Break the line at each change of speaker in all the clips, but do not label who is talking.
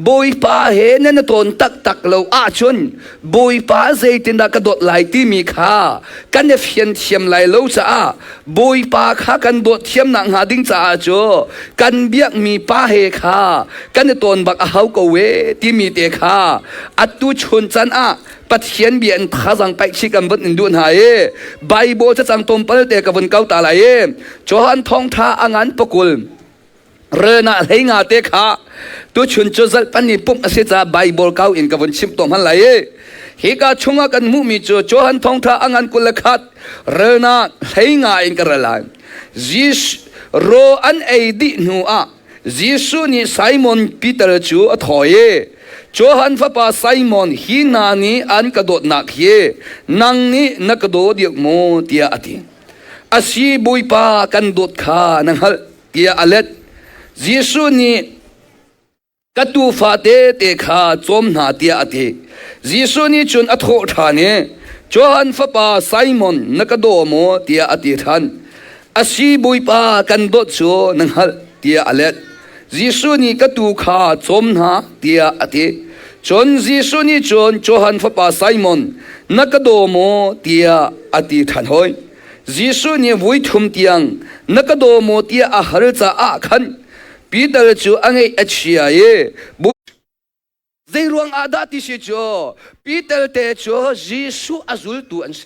Bawipa he nan i tawn taktak lo ahcun Bawipa zeitindah ka dawt lai timi kha kan i fian thiam lai lo caah Bawipa kha kan dawt thiam nakhnga ding caah cu kan biakmi pa he kha kan i tawn bak a hau ko e timi te kha atu chun can ah Pathian bia in thazang paih chih kan vun in duh hna i Bible cacang tlawmpal te ka vun kau ta lai i Johan thawngtha a ngan pakul Rena hlei nga te kha tuchun cu zalhpan ni pumh a si caah Bible kau in ka vun chimh tuah hman lai i hika chungah kan hmuhmi cu Johan thawngtha a ngan 21 relnak hlei nga in ka rel lai. Jesuh ro an ei dih hnu ah Jesuh nih Simon Peter cu a thawi i Johan fapa Simon hi hna nih an ka dawtnak hi nang nih na ka daw deuh maw tiah a ti. Asi Bawipa kan dawt kha na hngalh tiah a let. Jesuh nih ka tuufa tete kha cawm hna tiah a ti. Jesuh nih cun a thawh ṭhan i Johan fapa Simon na ka daw maw tiah a ti ṭhan. Asi Bawipa kan dawt cu na hngalh tiah a let. Jesuh nih ka tuu kha cawm hna tiah a ti. Cun Jesuh nih cun Johan fapa Simon na ka daw maw tiah a ti ṭhan hoi. Jesuh nih vui thum tiang na ka daw maw tiah a hal caah khan Peter cu a ngeih a chia i zei ruang ah dah ti si cu Peter te cu Jesuh a zultu an si.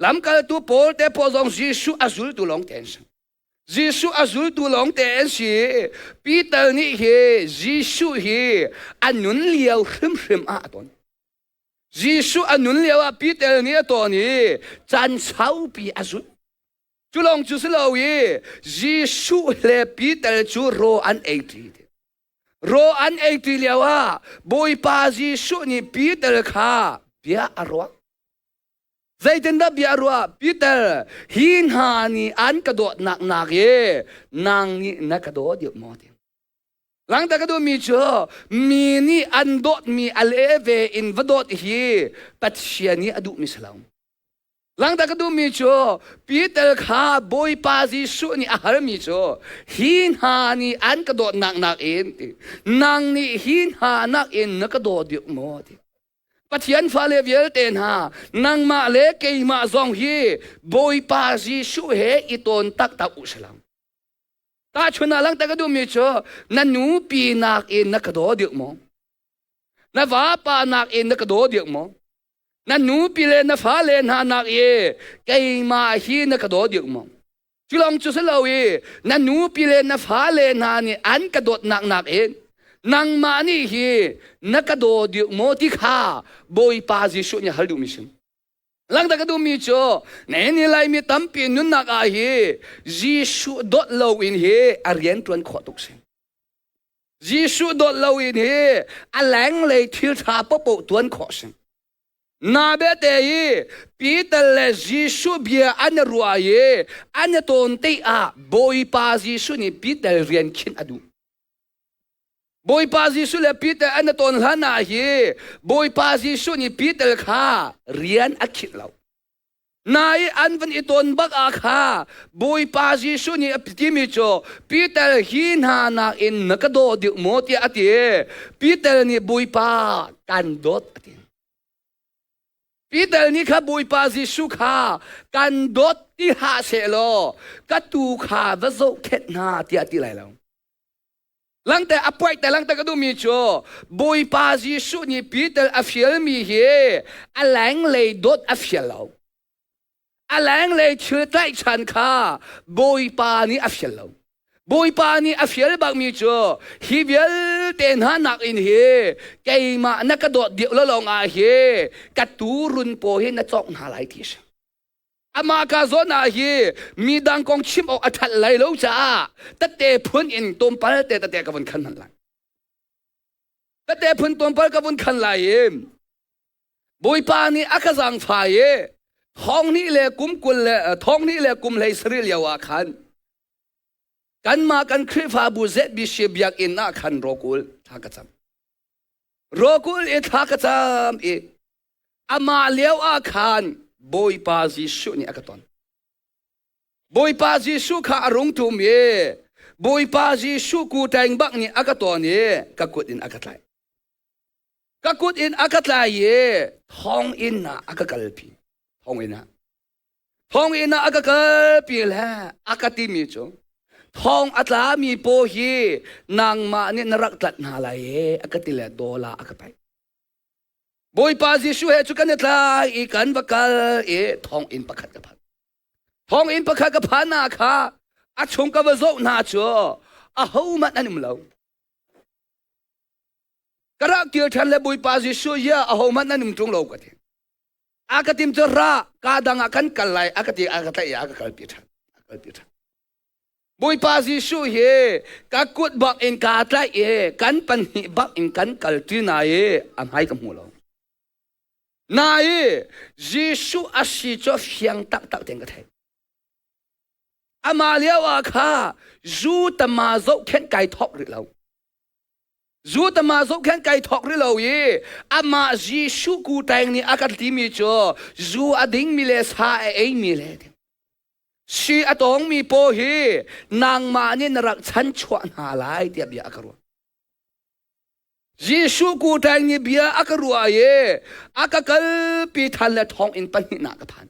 Lamkaltu Paul te pawl zong Jesuh a zultu lawng te an si. Jesuh a zultu lawng te an si. Peter nih hi Jesuh hi a nun lio hrimhrim ah a ton. Jesuh a nun lio ah Peter nih a tawn i caan saupi a zulh. Cu lawng cu si lo i Jesuh le Peter cu raw an ei ṭi. Raw an ei ṭi lio ah Bawipa Jesuh nih Peter kha bia a ruah. Zeitindah bia a ruah? Peter, hi hna nih an ka dawtnak nak i nang nih na ka daw deuh maw? Ti. Langta ka duhmi cu mi nih an dawtmi a le ve in va dawt hi Pathian nih a duhmi si lo. Langta ka duhmi cu Peter kha Bawipa Jesuh nih a halmi cu hi hna nih an ka dawtnak nakin ti nang nih hi hna nakin na ka daw deuh maw ti. Pathian fale vialte hna nangmah le keimah zong hi Bawipa Jesuh he i tawn taktak u si lo. Tahchun ah langhter ka duhmi cu na nupi nakin na ka daw deuh maw? Na vapa nakin na ka daw deuh maw? Na nupi le na fale hna nak i keimah hi na ka daw deuh maw? Culong cu si lo i na nupi le na fale hna nih an ka dawtnak nakin nangmah nih hi na ka daw deuh maw ti kha Bawipa Jesuh nih hal duhmi si. Langta ka duhmi cu ni Laimi tampi nunnak ah hi Jesuh dawt lo in hi a rian ṭuan khawh tuk si. Jesuh dawt lo in hi a lenglei thil ṭha popoh tuan khawh si. Na bete i Peter le Jesuh bia an i ruah i an i tawn te ah Bawipa Jesuh nih Peter rian khinh a duh. Bawipa Jesuh le Peter an i ton hlan ah hi Bawipa Jesuh nih Peter kha rian a khinh lo. Nai an van i ton bak ah kha Bawipa Jesuh nih a timi cu Peter hi hna nakin na ka daw deuh maw tiah a ti. Peter nih Bawipa kan dawt a ti. Peter nih kha Bawipa Jesuh kha kan dawt ti hlah sehlaw ka tuu kha va zohkhenh hna tiah a ti lai lo. Langte a puaih te langte ka duhmi cu Bawipa Jesuh nih Peter a fialmi hi a lenglei dawt a fial lo. A lenglei thil tlaihchan kha Bawipa nih a fial lo. Bawipa nih a fial bakmi cu hi vialte hna nakin hi keimah na ka dawt deuh lo lawng ah hi ka tuurun paw hi na cawk hna lai ti a si. Amah ka zawn ah hi mi dang kong chim awk a ṭhat lai lo caah tette phun in tlawmpal te tete ka vun khan hmanh lai. Tette phun tlawmpal ka vun khan lai i Bawipa nih a ka zaangfah i thong hnih le kum 20 le thong hnih le kum 17 lio ah khan kanmah kan Khrihfabu ZBC biakinn ah khan rawkul thla ka cam. Rawkul i thla ka cam i Amah lio ah khan Bawipa Jesuh nih a ka ton. Bawipa Jesuh kha a rung tum i. Bawipa Jesuh ku taing bak nih a ka tawn i ka kut in a ka tlaih. Ka kut in a ka tlai i thonginn ah a ka kalpi. Thonginn ah. Thonginn ah a ka kalpi le a ka timi cu thong a tlami paw hi nangmah nih na rak tlat hna lai e a ka ti le dawla a ka paih. Bawipa Jesuh he cu kan i tlai i kan va kal i thonginn pakhat ka phan. Thonginn pakhat ka phan na kha a chung ka va zoh hna cu ahohmanh an um lo. Ka rak kir ṭhan le Bawipa Jesuh ya ahohmanh an um ṭung lo ka ti. A ka tim cu ra ka dang ah kan kal lai a ka ti a ka tlaih i a ka kalpi ṭhan. A kalpi ṭhan. Bawipa Jesuh hi ka kut bak in kaa tlaih i kan pahnih bak in kan kal ṭi na i a hmai ka hmu lo. Na i Jesuh a si cu fiang taktak tein ka theih. Amah lio ah kha zu tama zohkhenh kai thawk rih lo. Zu tama zohkhenh kai thawk rih lo i amah Jesuh ku taing nih a kan timi cu zu a dingmi le sa a eimi le si a tawngmi paw hi nangmah nih na rak chanchuah hna lai tiah bia a ka ruah. Jesuh ku taing nih bia a ka ruah i a ka kalpi than le thonginn pahnihnak ka phan.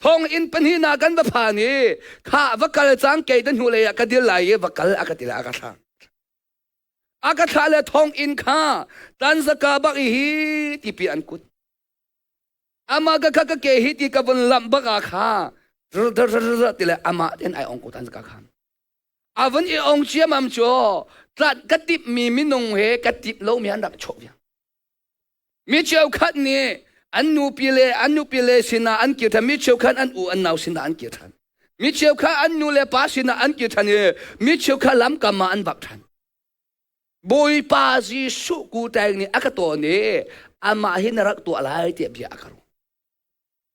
Thonginn pahnihnak kan va phan i kha va kal cang kei ta hnu lei ah ka dil lai i va kal a ka ti le a ka thlah. A ka thlah le thonginn kha tanzaka bak i hi tipi an kut. Ama ka kha ka ke hi ti ka vun lamh bak ah kha ti le amah ten ai ong ko tanzaka kha. A vun i ong ciamam cu tlat ka tip mi minung he ka tip lo mi an rak chawh viang. Mi cheukhat nih an nupi le an nupi le sinah an kir ṭhan. Mi cheukhat an u an nau sinah an kir ṭhan. Mi cheukhat an nu le pa sinah an kir ṭhan i mi cheukhat lamkam ah an vak ṭhan. Bawipa Jesuh kutaing nih a ka tawn i amah hi na rak tuah lai tiah bia a ka ruah.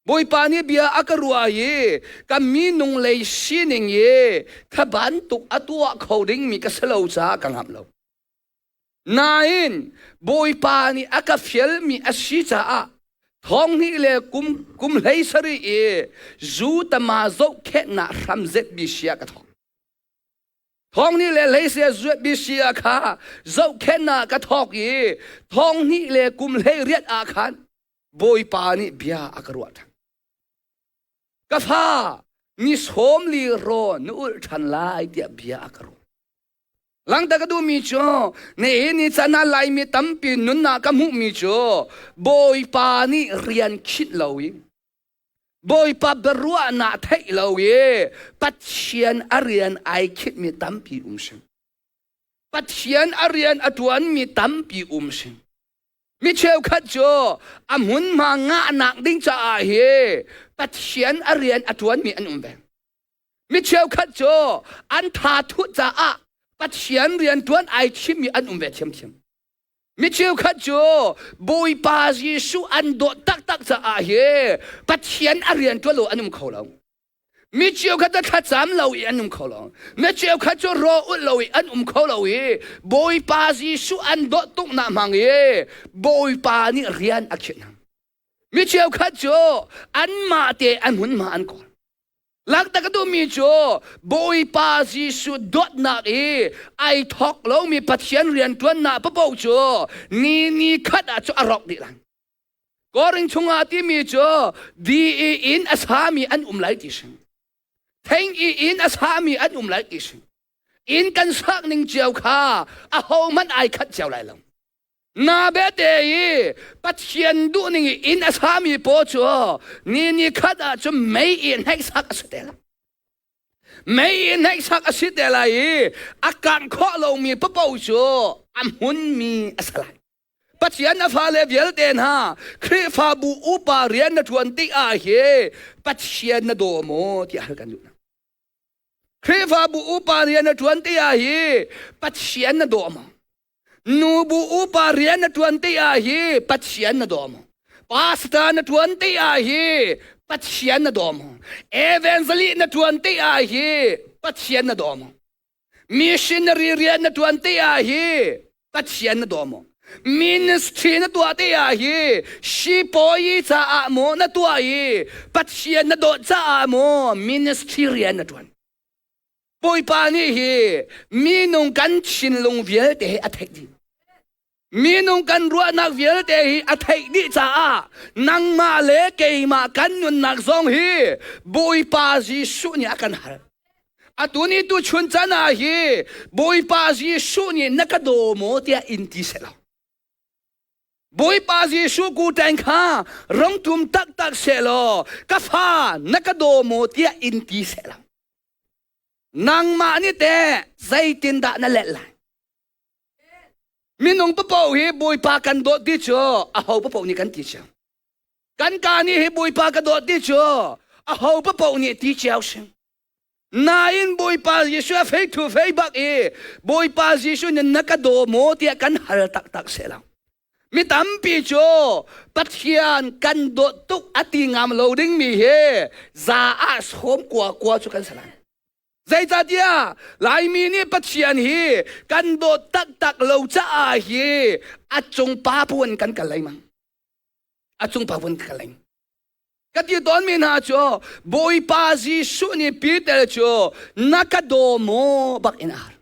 Bawipa nih bia a ka ruah i ka minung lei sining i kha bantuk a tuah kho dingmi ka si lo caah ka ngamh lo. Nain Bawipa nih a ka fialmi a si caah thonghnih le kum kum hlei sarih i zu tama zohkhenhnak hram ZBC ah ka thawk. Thonghnih le hlei sia ZBC ah kha zohkhenhnak ka thawk i thonghnih le kum hlei riat ah khan Bawipa nih bia a ka ruah ṭhan. Ka fa, ni sawm li raw na ulh ṭhan lai tiah bia a ka ruah. Langta ka duhmi cu nihin ni chan ah Laimi tampi nunnak ka hmuhmi cu Bawipa nih rian khinh lo i Bawipa biaruahnak theih lo i Pathian a rian ai khinhmi tampi um si. Pathian a rian a ṭuanmi tampi um si. Mi cheukhat cu a hmunhma ngahnak ding caah hi Pathian a rian a ṭuanmi an um ve. Mi cheukhat cu an tha thut caah Pathian rianṭuan ai thimmi an um ve thiamthiam. Mi cheukhat cu Bawipa Jesuh an dawt taktak caah hi Pathian a rianṭuan lo an um kho lo. Mi cheukhat cu thlacam lo i an um kho lo. Mi cheukhat cu raw ulh lo i an um kho lo i Bawipa Jesuh an dawt tuknak hmang i Bawipa nih rian a khinh hna. Mi cheukhat cu anmah te an hmunhma an kawl. Langhter ka duhmi cu Bawipa Jesuh dawtnak i ai thawk lomi Pathian rianṭuannak paoh cu ni ni khat ah cu a rawk dih lai. Korin chungah timi cu di i inn a sami an um lai ti si. Theng i inn a sami an um lai ti si. Inn kan sak ning cio kha ahohmanh ai khat cio lai lo. Na bete i Pathian duhning i inn a sami paw cu ni ni khat ah cun mei i hneihsak a si te lai. Mei i hneihsak a si te lai i a kangh khawh lomi papo cu a hmunmi a si lai. Pathian a fale vialte hna Khrihfabu upa rian na ṭuan tik ah hi Pathian na daw maw tiah hal kan duh hna. Khrihfabu upa rian na ṭuan ti ah hi Pathian na daw maw? Nubu upa rian na ṭuan ti ah hi Pathian na daw maw? Pastor na ṭuan ti ah hi Pathian na daw maw? Evangelist na ṭuan ti ah hi Pathian na daw maw? Missionary rian na ṭuan ti ah hi Pathian na daw maw? Ministry na tuah ti ah hi sipawi caah maw na tuah i Pathian na dawt caah maw ministry rian na ṭuan? Bawipa nih hi minung kan thinlung vialte hi a theih dih. Minung kan ruahnak vialte hi a theih dih caah nangmah le keimah kan nunnak zong hi Bawipa Jesuh nih a kan hal. Atu ni tu chun can ah hi Bawipa Jesuh nih na ka daw maw tiah in ti seh lo. Bawipa Jesuh ku teng kha rong tum taktak seh law ka fa na ka daw maw tiah in ti seh lo. Nangmah nih teh zeitindah na let lai? Minung papoh hi Bawipa kan dawt ti cu aho papoh nih kan ti cio. Kan ka nih hi Bawipa ka dawt ti cu aho papoh nih ti cio si. Nain Bawipa Jesuh a fei thu fei bak i Bawipa Jesuh nih na ka daw maw tiah kan hal taktak se lo. Mi tampi cu Pathian kan dawt tuk a ti ngam lo dingmi hi za ah sawm kua kua cu kan si lai. Zeicahtiah Laimi nih Pathian hi kan dawt taktak lo caah hi a cung pa puan kan kal lengmang. A cung pa puan kan kal lengmang. Ka ti tawnmi hna cu Bawipa Jesuh nih Peter cu na ka daw maw bak in a hal.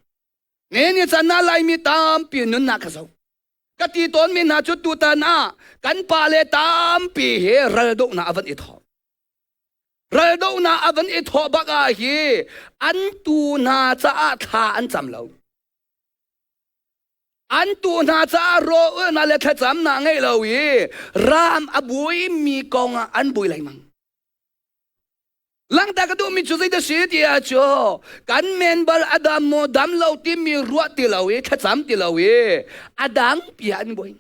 Ne ni can ah Laimi tampi nunnak ka zoh. Ka ti tawnmi hna cu tutan ah kan pale tampi hi raldohnak a van i thawh. Raldohnak a van i thawh bak ah hi an tu hna caah thla an cam lo. An tu hna caah raw-ulnak le thlacamnak ngei lo i ram a buaimi kong ah an bui lengmang. Langhter ka duhmi cu zeidah si ti ah cu kan member a dam maw dam lo timi ruah ti lo i thlacam ti lo i a dang pi ah an buai.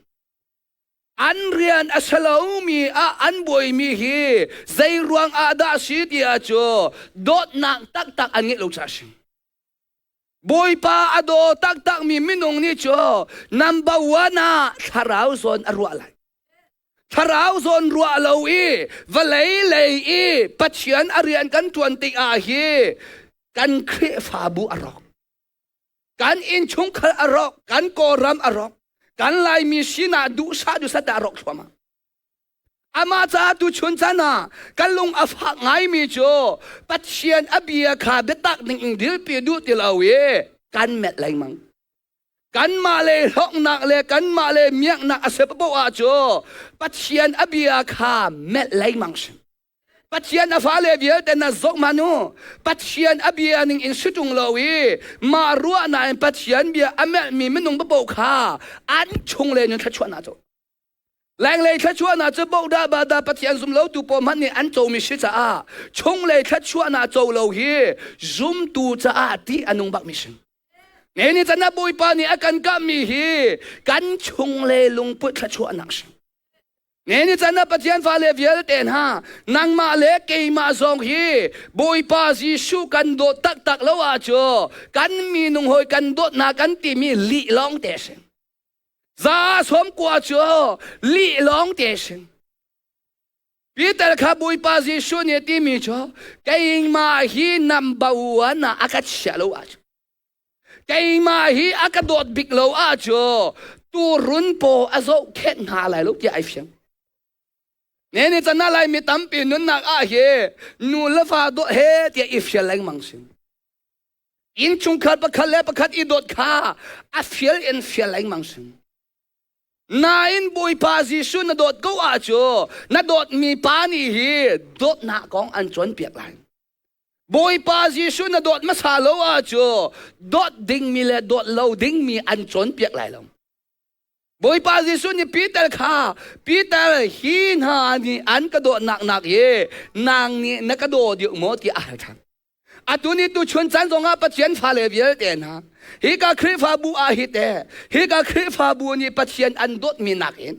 An rian a si lomi ah an buaimi hi zei ruang ah dah si ti ah cu dawtnak taktak an ngeih lo caah a si. Bawipa a daw taktakmi minung nih cu number one ah thlarau zawn a ruah lai. Thlarau zawn ruah lo i vawlei lei i Pathian a rian kan ṭuan tikah hi kan Khrihfabu a rawk. Kan innchungkhar a rawk, kan Kawlram a rawk, kan Laimi sinah duhsah duhsah dah a rawk thluahmah. Amah caah tuchun caan ah kan lung a fak ngaimi cu Pathian a bia kha biatak ning in dirpi duh ti lo i kan met lengmang. Kanmah le hlawknak le kanmah le miaknak a si paoh ah cu Pathian a bia kha melh lengmang si. Pathian a fale vialte na zoh hmanh u. Pathian a bia ning in si ṭung lo i mah ruahnak in Pathian bia a melhmi minung paoh kha an chung le nun thluachuahnak cu. Lenglei thluachuahnak cu bohdah bada Pathian zum lo tu pawl hmanh nih an comi si caah chunglei thluachuahnak co lo hi zumtu caah ti a nung bakmi si. Ne ni can ah Bawipa nih a kan kahmi hi kan chunglei lungput thluachuahnak si. Ne ni can ah Pathian fale vialte hna nangmah le keimah zong hi Bawipa Jesuh kan dawt taktak lo ahcun kan minung hawi kan dawtnak kan timi lih lawng te si. Za sawm kua cu lih lawng te si. Peter kha Bawipa Jesuh nih a timi cu keimah hi number one ah a ka chiah lo ahcun keimah hi a ka dawt bik lo ahcun tuurun paw a zohkhenh hna lai lo tiah ai fiang. Ne ni can ah Laimi tampi nunnak ah hi nu le fa dawt he tiah i fial lengmang si. Innchungkhar pakhat le pakhat i dawt kha a fial in fial lengmang si. Nain Bawipa Jesuh na dawt ko ahcun na dawtmi pa nih hi dawtnak kong an cawnpiak lai. Bawipa Jesuh na dawt hmasa lo ahcun dawt dingmi le dawt lo dingmi an cawnpiak lai lo. Bawipa Jesuh nih Peter kha Peter hi hna nih an ka dawtnak nak hi nang nih na ka daw deuh maw tiah a hal ṭhan. Atu ni tu chun caan zongah Pathian fale vialte hna hika Khrihfabu ah hi te hika Khrihfabu nih Pathian an dawtmi nakin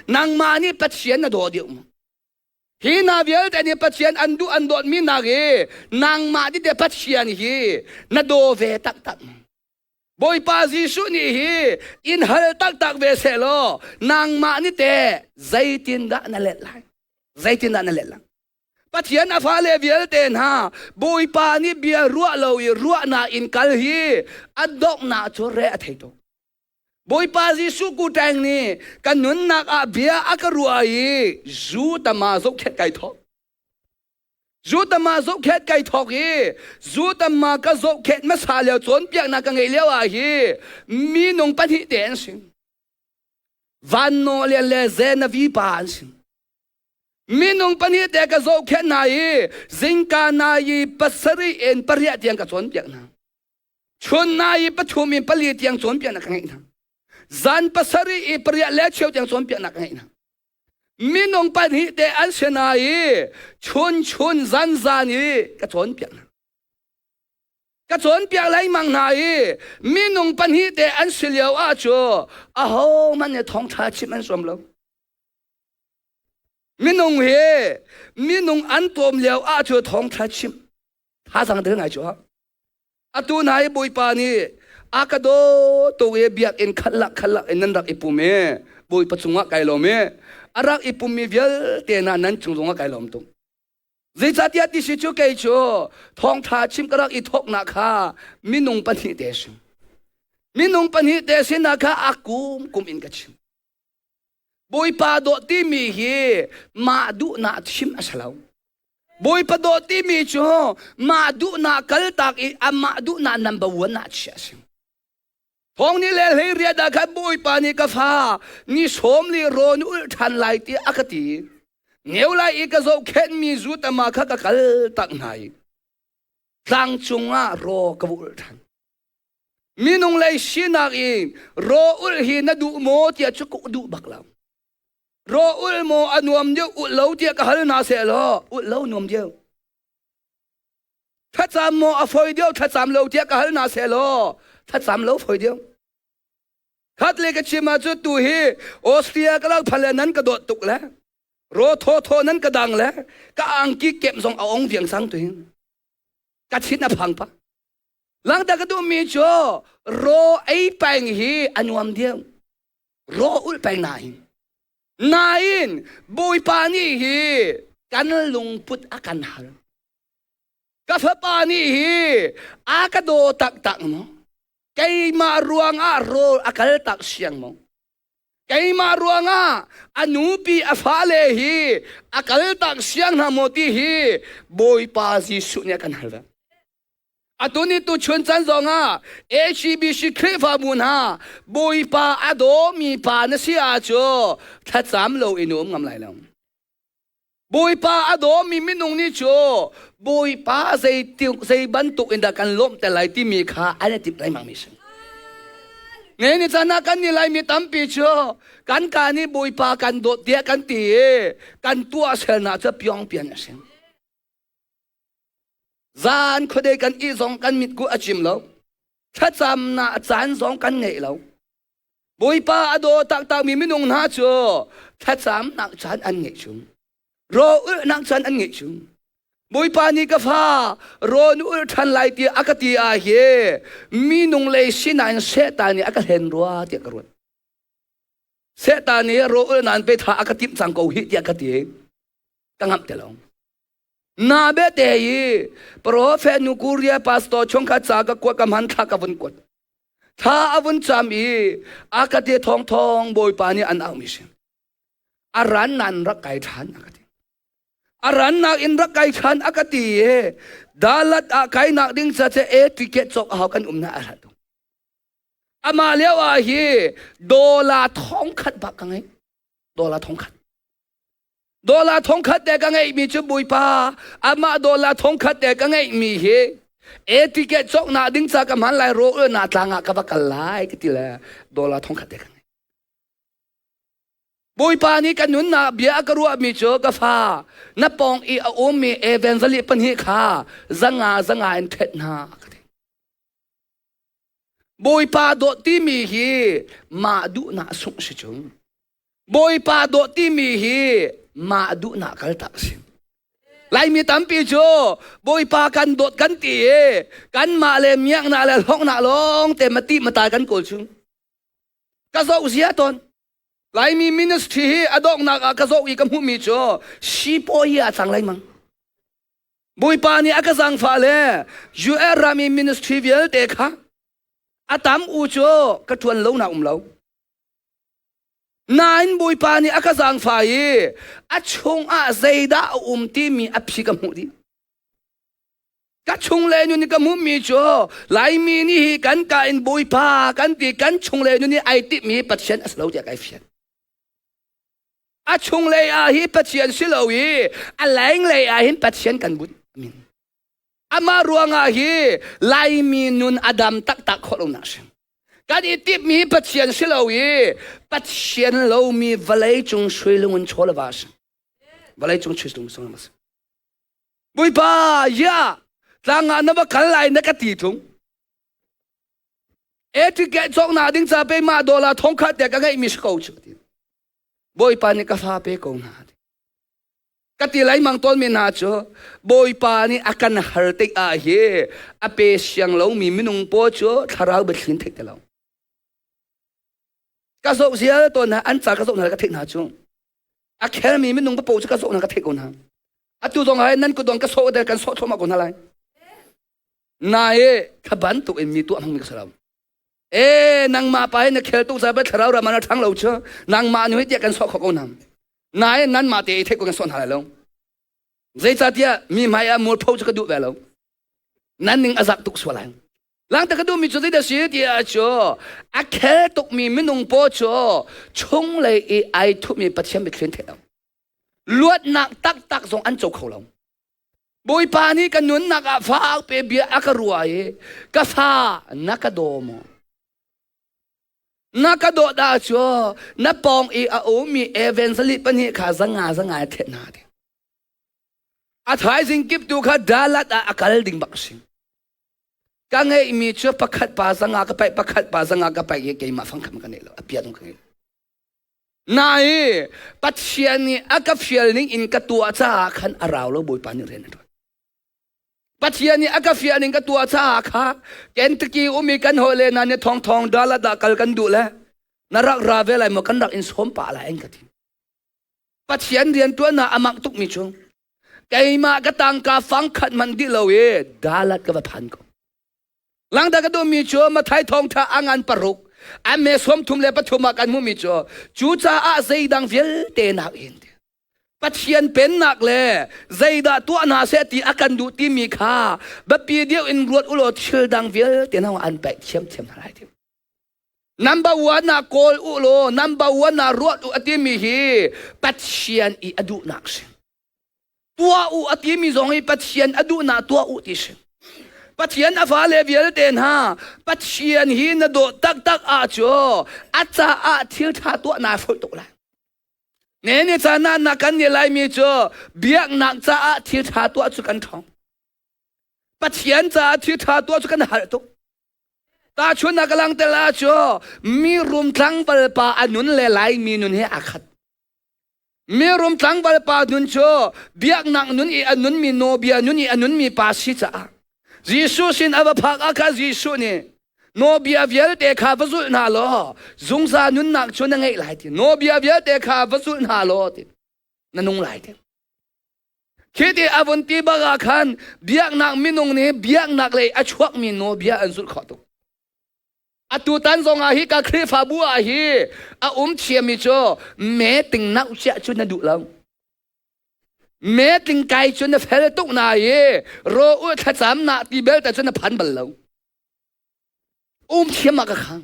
nangmah nih Pathian na daw deuh maw? Hi hna vialte nih Pathian an duh an dawtmi nak hi nangmah nih te Pathian hi na daw ve taktak maw? Bawipa Jesuh nih hi in hal taktak ve seh law nangmah nih te zeitindah na let lai? Zeitindah na let lai? Pathian a fale vialte hna Bawipa nih bia ruah lo i ruahnak in kal hi a donghnak cu re a thei tuk. Bawipa Jesuh kuteng nih ka nunnak ah bia a ka ruah i zu tama zohkhet kai thawk. Zutama zohkhet kai thawk i zutama ka zohkhet hmasa lio cawnpiaknak ka ngeih lio ah hi minung pahnih te an si. Van Naw Lian le Zenavi pa an si. Minung pahnih te ka zohkhet hna i zingka na i pasarih in pariah tiang ka cawnpiak hna. Chun na i pathum in pali tiang cawnpiaknak ka ngeih hna. Zan pasarih i pariah le cheu tiang cawnpiaknak ka ngeih hna. Minung pahnih te an si na i chun chun zan zan i ka cawnpiak hna. Ka cawnpiak lengmang hna i minung pahnih te an si lio ah cu ahohmanh nih thawngṭha chimh an zuam lo. Minung hi minung an tawm lio ah cu thawngṭha chimh thazang del ngai cu. Atu hna i Bawipa nih a ka daw tuk i biakinn khat khat lak in nan rak i pum i Bawipa cungah kai lawm i a rak i pummi vialte hna nan cung zongah kai lawm tuk. Zeicahtiah ti si cu kei cu thawngṭha chim ka rak i thawknak kha minung pahnih te si. Minung pahnih te sinah kha a kum kum in ka chim. Bawipa dawt timi hi mah duhnak chim a si lo. Bawipa dawt timi cu mah duhnak kaltak i amah duhnak number one ah chiah a si. Thawng ni le hlei riat ah khan Bawipa nih ka fa ni sawm li rawn ulh ṭhan lai tiah a ka ti. Ngeu lai i ka zohkhenhmi zutama kha ka kal tak hna i tlang cungah raw ka va ulh ṭhan. Minung lei sinak in raw ulh hi na duh maw tiah cu ka duh bak lo. Raw ulh maw a nuam deuh ulh lo tiah ka hal hna seh law ulh lo nuam deuh. Thlacam maw a foi deuh thlacam lo tiah ka hal hna seh law thlacam lo foi deuh. Khat le ka chim ah cu tu hi Austria ka rak phal le nan ka dawt tuk le raw thaw thaw nan ka dang le ka angki kep zong a ong viang sang tu hin ka thin a phang pa. Langta ka duhmi cu raw ei peng hi a nuam deuh. Raw ulh peng nain. Nain Bawipa nih hi kan lungput a kan hal. Ka fapa nih hi a ka daw taktak maw? Keimah ruangah rawl a kal tak siang maw? Keimah ruangah a nupi a fale hi a kal tak siang hna maw ti hi Bawipa Jesuh nih a kan hal ve. Atu ni tu chun can zongah HCBC Khrihfabu hna Bawipa a dawmi pa na si ahcu thlacam lo in um ngam lai lo. Bawipa a dawmi minung nih cu Bawipa zei zei bantuk in dah kan lawmh te lai timi kha an i timh lengmang mi si. Nge ni caan ah kan ni laimi tampi cu kan ka nih Bawipa kan dawt tiah kan ti i kan tuah selnak cu piongpian a si. Zan khuadei kan ih zong kan mitku a cim lo. Thlacamnak caan zong kan ngei lo. Bawipa a daw taktakmi minung hna cu thlacamnak caan an ngeih chung. Raw ulhnak caan an ngeih chung. Bawipa nih ka fa raw na ulh ṭhan lai tiah a ka ti ah hi minung lei sinain Satan nih a ka hlen rua tiah ka ruat. Satan nih raw ulh nan pe tha a ka timh cang ko hi tiah ka ti. Ka ngamh te lo. Na bete i prophet nu Korea pastor chungkhat ca ka kuat ka hman thla ka vun kuat. Thla a vun cam i a ka te thong thong bawipa nih an auh mi si. A ran nan rak kai ṭhan a ka ti. A rannak in rak kai ṭhan a ka ti i dalat ah kai nak ding ca che e ticket cawk a hau kan um na a rat. Amah lio ah hi dola thong khat bak ka ngei. Dola thong khat. Dollar thongkhat te ka ngeihmi cu Bawipa amah dollar thongkhat te ka ngeihmi hi e ticket cawknak ding ca ka hman lai ro na tlang ah ka va kal lai ka ti le dollar thongkhat te ka ngei. Bawipa nih ka nunnak bia a ka ruahmi cu ka fa na pawng i a ummi evangelist pahnih kha zanga zanga in ṭhet hna ka ti. Bawipa dawt timi hi mah duhnak sungh si chung. Bawipa dawt timi hi mah duhnak kaltak a si. Laimi tampi cu Bawipa kan dawt kan ti i kanmah le miaknak le hlawknak lawng te mati mata kan kawl chung. Ka zoh zia tawn. Laimi ministry hi a donghnak ah ka zoh i ka hmuhmi cu sipawi hi a cang lengmang. Bawipa nih a ka zaangfah le US ram i ministry vialte kha a tam u cu ka ṭuan lo nak um lo. Nain Bawipa nih a ka zaangfah i a chungah zeidah a um timi a phi ka hmuh dih. Ka chung le nun ka hmuhmi cu Laimi nih hi kan ka in Bawipa kan ti kan chung le nun i ai timhmi Pathian a si lo tiah kai fian. A chunglei ah hi Pathian si lo i a lenglei ah hin Pathian kan bunh. Amen. Amah ruangah hi Laimi nun a dam taktak khawh lonak si. Kan i timhmi Pathian si lo i Pathian lomi vawlei cung suilung in chaw le va si. Vawlei cung suilung sung si. Bawipa, ya, tlang ah na va kal lai na ka ti tung. E ticket cawk na ding ca pe ma dollar thong khat te ka ngeih mi si ko chu ti. Bawipa nih ka fa pe ko hna. Ka ti lai mang tawn mi hna cu Bawipa nih a kan har tik ah hi a pe siang lo mi minung paw cu thlarau biathlin theih ti lo. Ka zoh zial tawn hna an ca ka zoh hna ka theih hna cu a khel mi minung papo cu ka zoh hna ka theih ko hna. Atu zong ah nan kudong ka sawh der kan sawh thluahmah ko hna lai. Na e kha bantuk in mi tuah hmang mi ka salam. E nangmah pa hi na khel tuk ca thlarau ram na ṭhang lo cu nangmah nu hi tiah kan sawh kho ko nam nain nanmah te i theih ko kan sawh hna lai lo zeicahtiah mi hmai ah mualpho cu ka duh ve lo nan ning a zak tuk sual lai langta ka duhmi cu zeidah si tiah cu a khel tukmi minung paw cu chunglei i ai thupmi Pathian mitthli theih lo luatnak taktak zong an co kho lo Bawipa nih ka nunnak ah fak pe bia a ka rua i ka fa na ka daw maw? Na ka dawt ah cu na pawng i a ummi evangelist pahnih kha zanga zanga thet hna ti. A thaizing kip tu kha dalat ah a kal ding bak si. Ka ngeihmi cu pakhat pa zanga ka paih pakhat pa zanga ka paih i keimah fangkham ka nei lo a pian ka ngei. Nai Pathian nih a ka fial ning in ka tuah caah khan a rau lo Bawipa nih rian a ṭuan. Pathian nih a ka fial ning ka tuah caah kha Kentucky umi kan hawi le na nih thong thong dala dah kal kan duh le na rak ra ve lai maw kan rak in sawm pah lai an ka ti. Pathian rian ṭuan ah a mak tukmi cu keimah ka tangka fang khat man dih lo i dalat ka va phan ko. Langda ka duhmi cu Mathai thawngṭha a ngan paruk a me 33 ah kan hmuhmi cu cucaah zeidang vialte nak in Pathian pennak le zeidah tuah hna seh ti a kan duh timi kha biapi deuh in ruat ulaw thil dang vialte hna an paih thiamthiam hna lai ti. Number one ah kawl u law number one ah ruat u a timi hi Pathian i a duhnak si. Tuah u a timi zong hi Pathian a duhnak tuah u ti si. Pathian a fale vialte hna Pathian hi na dawt taktak ah cu a caah thil ṭha tuah naa foih tuk lai. Ne ni caan ah na kan nih laimi cu biaknak caah thil ṭha tuah cu kan ṭhawng. Pathian caah thil ṭha tuah cu kan harh tuk. Tahchunhnak ka langhter ah cu mi rum tlangval pa a nun le laimi nun he aa khat. Mirum tlangval pa nun cu biaknak nun i a nunmi nawbia nun i a nunmi pa si caah Jesuh sin a va phak ah kha Jesuh nih nawbia vialte kha va zulh hna law zungzal nunnak cu na ngeih lai ti nawbia vialte kha va zulh hna law ti na nung lai ti khi ti a vun ti bak ah khan biaknak minung nih biaknak lei a chuakmi nawbia an zulh khawh tuk Atutan zong ah hi ka Khrihfabu ah hi a um thiammi cu meting nauh chiah cu na duh lo. Meting kai cu na fel tuk na i ro u thlacam na ti belte cu na phan bal lo. Um thiam ah ka khang.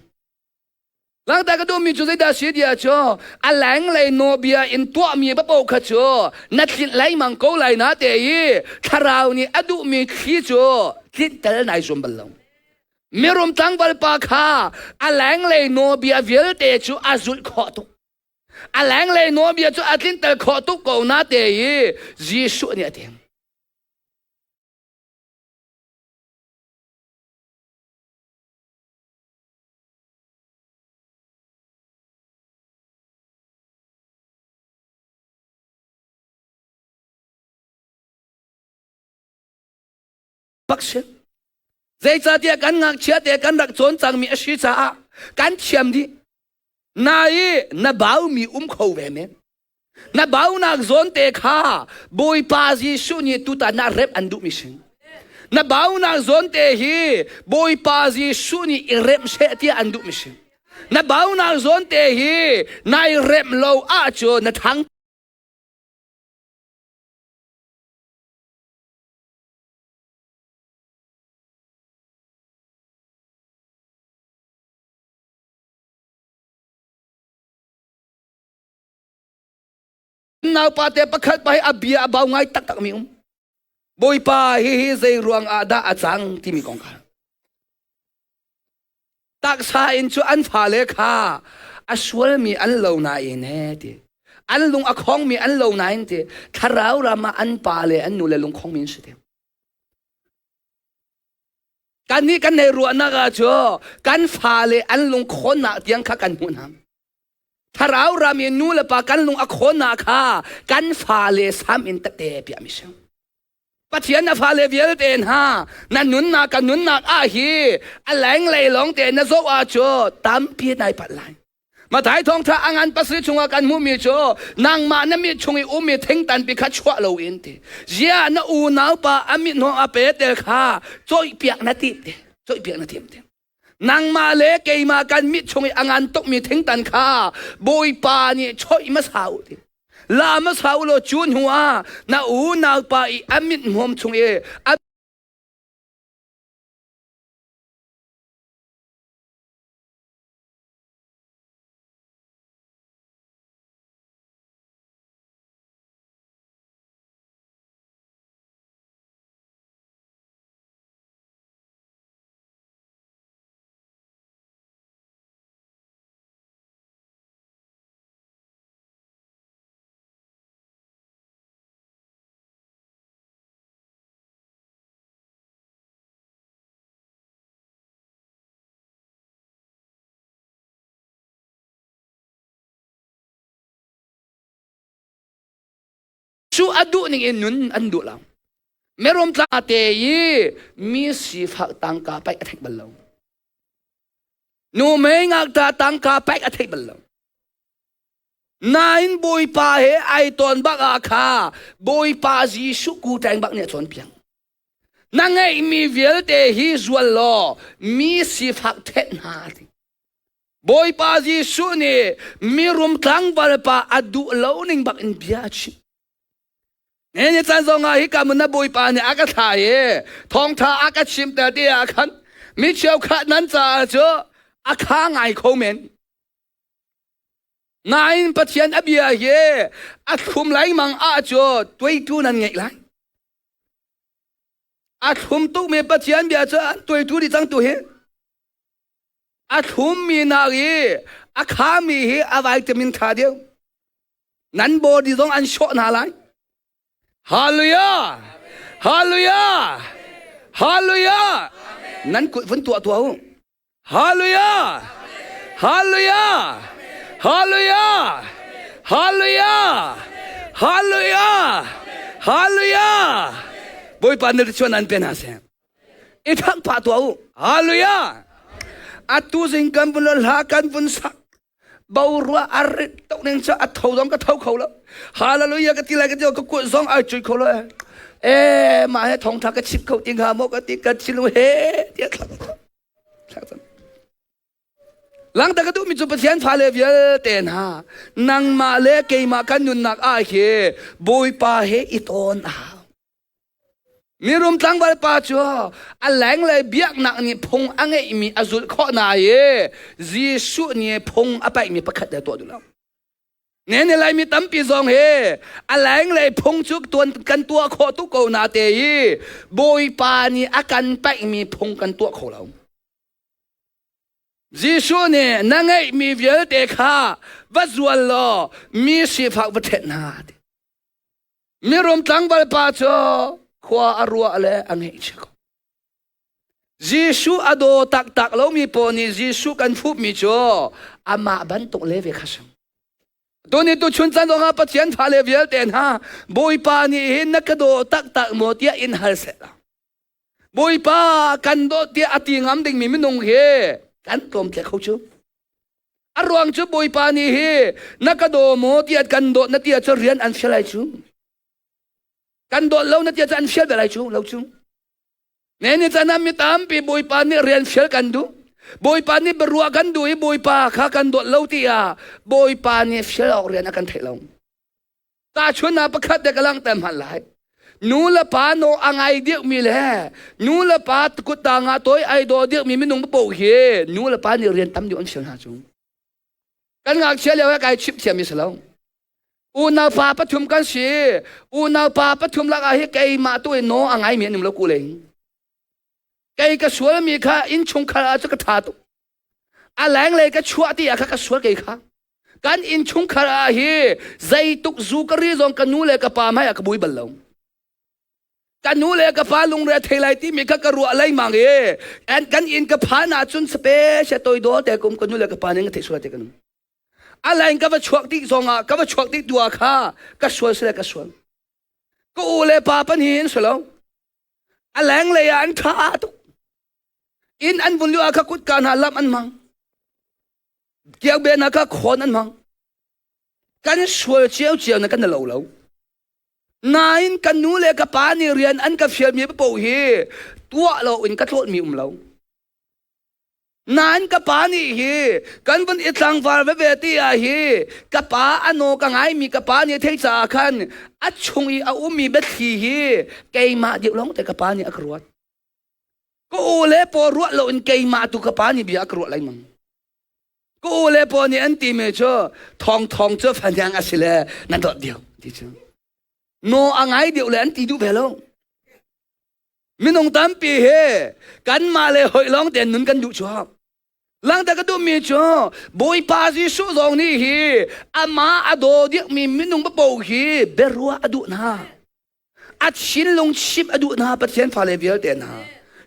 Langta ka duhmi cu zeidah si dia cu a lenglei nawbia in tuahmi papoh kha cu na tlinh lengmang ko lai na te i thlarau nih a duhmi thli cu tlinh tel nai zuam bal lo. Mirum tlangval pa kha a lenglei nawbia vialte cu a zulh khawh tuk. A lenglei nawbia cu a tlinter khawh tuk ko na te i Jesuh nih a ti. Bak si. Zeicahtiah kan ngakchia te kan rak cawn cangmi a si caah kan thiam dih. Na i na baumi um kho ve men. Na baunak zawn te kha Bawipa Jesuh nih tutan ah rep an duhmi si. Na baunak zawn te hi Bawipa Jesuh nih i remh seh tiah an duhmi si. Na baunak zawn te hi nai remh lo ahcun na thang Naupa te pakhat pa hi a bia a bau ngai taktak mi um. Bawipa hihi zei ruang ah dah a cang timi kong kha. Taksa in cu an fale kha a sualmi an lo nain he ti. An lung a khongmi an lo nain ti. Thlarau ram ah an pa le an nu le lung khongmi an si te. Kan nih kan nei ruahnak ah cu kan fale an lung khawnnak tiang kha kan hmuh hna. Thlarau ram i nu le pa kan lung a khawnnak kha kan fale sam in tete piahmi si. Pathian na fale vialte hna na nunnak ka nunnak ah hi a lenglei lawng te na zoh ah cu tampi nai palh lai. Mathai thawngtha a ngan pasri chungah kan hmuhmi cu nangmah na mit chung i ummi thingtanpi kha chuah loin ti. Zia na unau pa a mit hnawh a pe tel kha cawihpiak na tim ti. Cawihpiak na tim ti. Nangmah le keimah kan mit chung i a ngan tukmi thingtan kha Bawipa nih choih hmasa u ti. La hmasa u law cu hnu ah na unau pa i a mit hmawm chung i a Cu a duh ning in nun an duh lo. Merom tla te i mi sifak tangka paih a theih bal lo. Nu mei ngakta tangka paih a theih bal lo. Nain Bawipa he ai ton bak ah kha Bawipa Jesuh ku teng bak nih a cawnpiak. Na ngeihmi vialte hi zual law mi sifak ṭhet hna ti. Bawipa Jesuh nih mirum tlangval pa a duh lo ning bak in bia a chim. Ne ni caan zong ah hika mun na Bawipa nih a ka thlah i thawngṭha a ka chimter ti ah khan mi cheukhat nan caah cu a kha ngai kho men. Nain Pathian a bia hi a thlum lengmang ah cu tuaitu nan ngeih lai. A thlum tukmi Pathian bia cu an tuaitu dih cang tu hi. A thlummi nak i a khami hi a vitamin tha deuh. Nan body zong an sawh hna lai. Hallelujah! Hallelujah! Hallelujah! Nan kut vun tuah tuah u. Hallelujah! Hallelujah! Hallelujah! Hallelujah! Hallelujah! Hallelujah! Bawipa na chuan an pe hna seh. I thang pah tuah u. Hallelujah! Atu zing kan vun hla kan vun sak. Bo rua a rit tuk ning cu a tho zong ka tho kho lo. Hallelujah ka ti lai ka ti ka kut zong ai cui kho lo. Eh mah he thongtha ka chim kho ti hnga maw ka ti ka thinlung he tiah thla Langta ka duhmi cu Pathian fale vialte hna nangmah le keimah kan nunnak ah hi Bawipa he i tawn a hau. Mirum tlangval pa cu a lenglei biaknak nih phung a ngeihmi a zulh khawh na i Jesuh nih phung a paihmi pakhat le tuah duh lo. Ne Laimi tampi zong hi a lenglei phung cu tuan kan tuah khawh tuk ko na te i Bawipa nih a kan paihmi phung kan tuah kho lo. Jesuh nih na ngeihmi vialte kha va zual law mi sifak va ṭhet hna. Mirum tlangval pa cu khua a ruah le a ngeihchia ko. Jesuh a daw taktak lomi pawl nih Jesuh kan fuhmi cu amah bantuk le ve kha si. Tuni tuchun chan zongah Pathian fale vialte hna Bawipa nih hin na ka daw taktak maw tiah in hal seh la. Bawipa kan dawt tiah a ti ngam dingmi minung hi kan tlawm tle kho cu. A ruang cu Bawipa nih hi na ka daw maw tiah kan dawt na ti ahcun rian an fial lai cu. Kan dawt lo na ti ahcun an fial bel lai cu lo cu. Ne ni chan ah mi tampi Bawipa nih rian fial kan duh. Bawipa nih biaruah kan duh i Bawipa kha kan dawt lo tiah Bawipa nih fial awk rian a kan theih lo. Tahchunhnak pakhat te ka langhter hmanh lai. Nu le pa naw a ngai deuhmi le nu le pa kut tang ah toi ai daw deuhmi minung paoh hi nu le pa nih rian tam deuh an fial hna cu. Kan ngakchia lio ah kai chimh thiam mi si lo. Unau pa pathum kan si. Unau pa pathum lakah hi keimah tu in no a ngaimi an um lo ku le. Kei ka sualmi kha innchungkhar ah cu ka ṭha tuk. A lenglei ka chuah ti ah kha ka sual kei kha. Kan innchungkhar ah hi zeituk zu ka ri zong ka nu le ka pa hmai ah ka bui bal lo. Ka nu le ka pa lungre a thei lai timi kha ka ruah lengmang i kan inn ka phan ahcun special toidor te kum ka nu le ka pa nih ka theih sual te ka nu. A leng ka va chuak tik zongah ka va chuak tik tu ah kha ka sual sile ka sual. Ka u le pa pahnih in si lo. A lenglei ah an ṭha tuk. Inn an vun lio ah kha kutka hna lamh an hmang. Kiakben ah kha khawn an hmang. Kan sual ciocio na kan lo lo. Nain kan nu le ka pa nih rian an ka fialmi paoh hi tuah lo in ka tlawtmi um lo. Nain ka pa nih hi kan vun i tlangval veve ti ah hi ka pa a naw ka ngaimi ka pa nih thei caah khan a chung i a ummi biathli hi keimah deuh lawng te ka pa nih a ka ruat. Ka u le paw ruah loin keimah tu ka pa nih bia a ka ruah lengmang. Ka u le paw nih an timi cu thawng thawng cu fanyang a si le nan dawt deuh ti cu. Naw a ngai deuh le an ti duh ve lo. Minung tampi hi kanmah le hoi lawng tein nun kan duh chuak. Langta ka duhmi cu Bawipa Jesuh zong nih hi amah a daw dikmi minung paoh hi biaruah a duh hna. A thinlung chimh a duh hna Pathian fale vialte hna.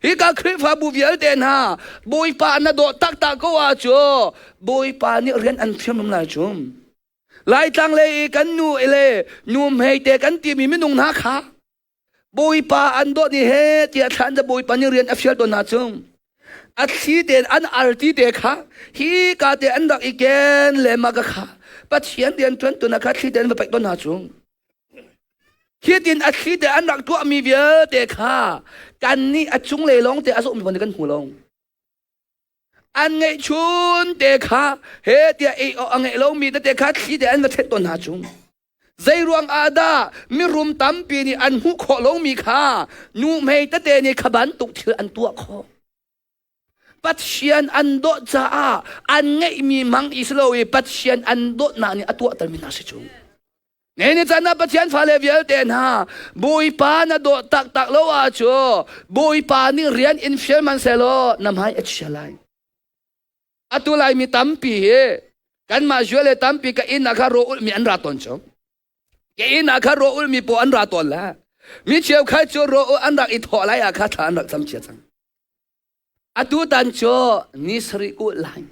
Hika Khrihfabu vialte hna Bawipa na dawh taktak ko ahcun Bawipa nih rian an thiam lai cu. Laitlang lei i kan nu le nu hmei te kan timi minung hna kha Bawipa an dawt ni he tiah thlan da Bawipa nih rian a fial tawn hna cung a thli tein an arti te kha hi ka te an rak i ken le ma ka kha Pathian rian ṭuan tu na kha thli tein va paih tawn hna cung khi tin a thli te an rak tuahmi vialte kha kan nih a cunglei lawng te a zawhmi ban kan hmu lo an ngeihchun te kha he tiah ei a ngeih lomi tete kha thli te an va thet tawn hna chung Zeiruang ah dah mirum tampi nih an hmuh khawh lomi kha nuhmei tete nih kha bantuk thil an tuah khawh? Pathian an dawt caah an ngeihmi mang i si lo i Pathian an dawtnak nih a tuahtermi hna si cu. Ne ni caan ah Pathian fale vialte hna Bawipa na dawt taktak lo ahcun Bawipa nih rian in fial hmanhsehlaw na hmai a chia lai. Atu Laimi tampi hi kanmah Juale tampi ka inn ah kha raw ulhmi an ra tawn cu. Ka inn ah kha raw ulhmi paw an ra tawn la. Mi cheukhat cu raw an rak i thawh lai ah kha thla an rak cam cia cang. Atu tan cu ni sarih ku lai.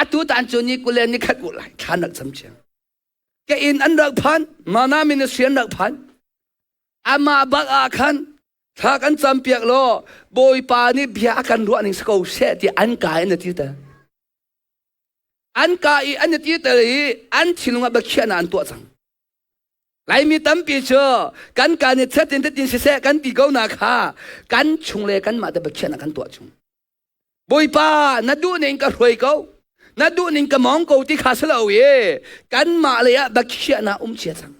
Atu tan cu ni kule ni khat ku lai thla an rak cam cia. Ka inn an rak phan, mana ministry an rak phan. Amah bak ah khan thla kan campiak law Bawipa nih bia a kan ruah ning si ko seh ti an ka in a ti tel. An ka i an ti tel i an thinlung ah biakhiahnak an tuah cang. Laimi tampi cu kan ka nih thetin tetin siseh kan ti ko na kha kan chung le kanmah te biakhiahnak kan tuah chung. Bawipa na duh ning ka hruai ko na duh ning ka mong ko ti kha si lo i kanmah lei ah biakhiahnak um cia cang.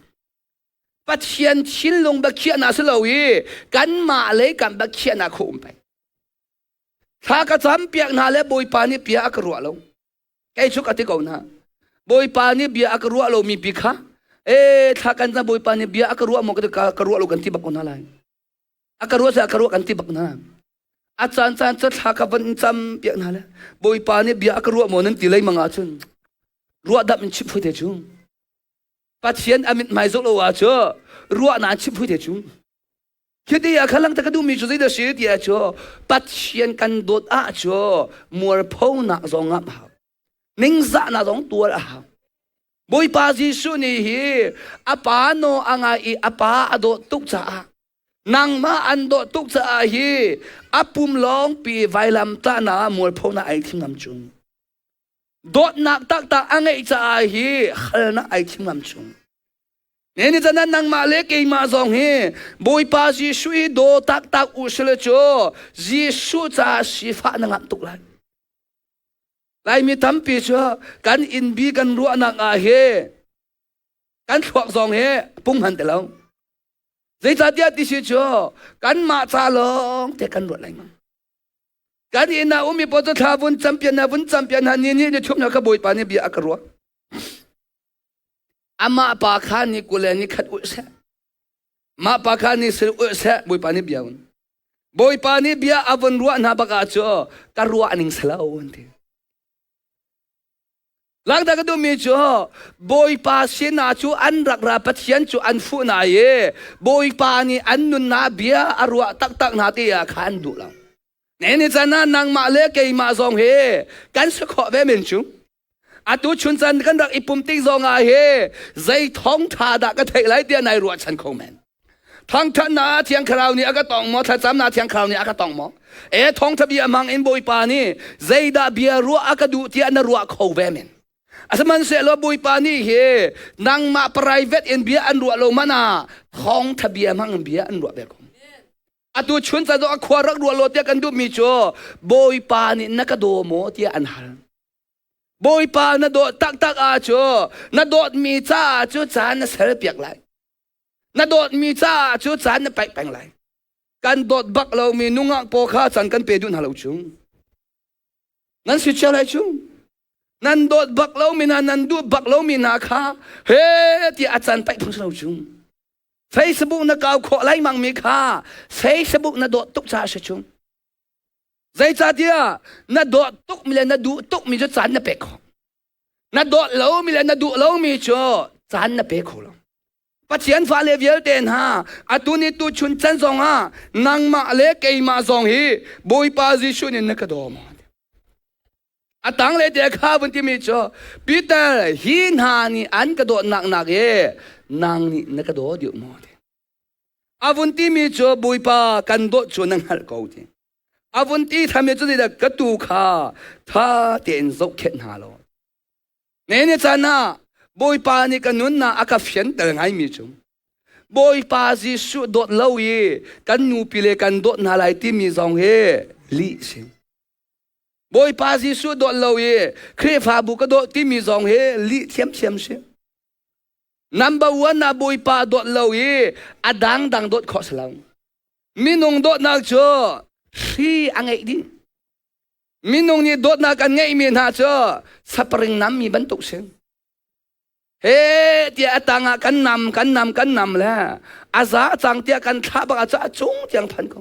Pathian thinlung biakhiahnak si lo i kanmah lei kan biakhiahnak kho um peng. Thla ka cam piak hna le Bawipa nih bia a ka ruah lo. Kei cu ka ti ko hna. Bawipa nih bia a ka ruah lomi pi kha e thla kan cam Bawipa nih bia a ka ruah maw ka ka ruah lo kan ti bak ko hna lai. A ka ruah a ka ruah kan ti bak hna. A caan caan cu thla ka van in cam piak hna le Bawipa nih bia a ka ruah maw nan ti lei mang ahcun ruah dap in chim phu te cu. Pathian a mithmai zoh lo ah cu ruahnak an chimh te cu khi ah kha langta ka duhmi cu zeidah si ti ah cu Pathian kan dawt ah cu mualphonak zong ah hau ningzahnak zong tuar a hau Bawipa Jesuh nih hi a pa no a ngai i a pa a dawt tuk caah nangmah an dawt tuk caah hi a pum lawngpi vailam tahnak ah mualphonak ai thim ngam cu Dawtnak taktak a ngeih caah hi halnak ai thim ngam chung. Ne ni chan nangmah le keimah zong hi Bawipa Jesuh hi daw taktak u sile cu Jesuh caah sifah na ngamh tuk lai. Laimi tampi cu kan inn bi kan ruahnak ah hi kan thluak zong hi punghman ti lo. Zeicahtiah ti si cu kanmah ca lawng te kan ruah lengmang. Kan inn ah ummi pawl cu thla vun campian na vun campian hna ni ni ni thum na ka bawipa nih bia a ka ruah. Amah pa kha ni 20 le ni khat ulh seh. Mah pa kha ni sil ulh seh Bawipa nih bia un. Bawipa nih bia a vun ruah hna bak ah cu ka ruah ning selo an ti. Langta ka duhmi cu Bawipa sinah cu an rak ra Pathian cu an fuh na i Bawipa nih an nunnak bia a ruah taktak hna ti ah kha an duh lo. Ne ni can ah nangmah le keimah zong hi kan si khawh ve men cu. Atu chun can kan rak i pum tik zong ah hi zei thawng ṭha dah ka theih lai tiah nai ruahchan kho men. Thangṭhatnak Thiang Thlarau nih a ka tong maw? Thlacamnak Thiang Thlarau nih a ka tong maw? E thawngṭha bia hmang in Bawipa nih zeidah bia ruah a ka duh tiah na ruah kho ve men. Asihmanhsehlaw Bawipa nih hi nangmah private in bia an ruah lo hmanh ah thawngṭha bia hmang in bia an ruah ve ko. Atu chun ca a khua rak ruah lo tiah kan duhmi cu Bawipa nih na ka daw maw tiah an hal. Bawipa na dawt taktak ah cu na dawtmi caah cu caan na ser piak lai. Na dawtmi caah cu caan na paih peng lai. Kan dawt bak lomi nungak paw kha caan kan pe duh hna lo chung. Nan si cio lai chung. Nan dawt bak lomi hna, nan duh bak lomi hna kha he tiah a caan paih phung si lo chung. Facebook na kau khawh lengmang mi kha Facebook na dawt tuk caah si chung. Zeicahtiah na dawt tuk mi le na duh tuk mi cu caan na pek khawh. Na dawt lomi le na duh lomi cu caan na pe kho lo. Pathian fale vialte hna, atu ni tu chun can zong ah nangmah le keimah zong hi Bawipa Jesuh nih na ka daw maw? A tang le te kha vun timi cu Peter hi hna nih an ka dawtnak nak i nang nih na ka daw deuh maw? A vun timi cu Bawipa kan dawt cu na hngalh ko ti. A vun ti tham i cu ka tu kha tha tein zohkhenh hna law. Ne ni caan ah Bawipa nih ka nunnak a ka fianter ngaimi cu Bawipa Jesuh dawt lo i kan nupi le kan dawt hna lai timi zong hi lih si. Bawipa Jesuh dawt lo i Khrihfabu ka dawt timi zong hi lih thiamthiam si. Number one ah Bawipa dawt lo i a dangdang dawt khawh si lo. Minung dawtnak cu hri a ngeih dih. Minung nih dawtnak kan ngeihmi hna cu saparing nammi bantuk si. He tiah a tangah kan nam kan nam kan nam le a za cang tiah kan thlah bak ah a cung tiang phan ko.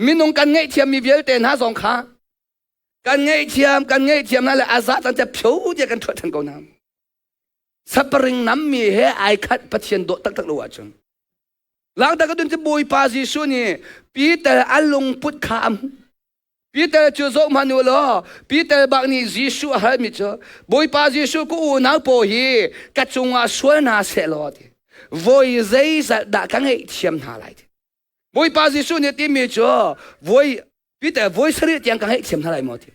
Minung kan ngaihthiammi vialte hna zong kha kan ngaihthiam kan ngaihthiam hna le a za cang tiah phio tiah kan thuah than ko hna. Saparing nammi he ai khat Pathian dawt taktak lo ahcun. Langta ka dun cu Bawipa Jesuh nih Peter a lungput kha a hmuh. Peter cu zoh hmanh u law Peter bak nih Jesuh a halmi cu Bawipa Jesuh ka unau paw hi ka cungah sual hna seh law ti. Voi zeizat dah ka ngaihthiam hna lai ti. Bawipa Jesuh nih timi cu voi Peter voi sarih tiang ka ngaihthiam hna lai maw ti.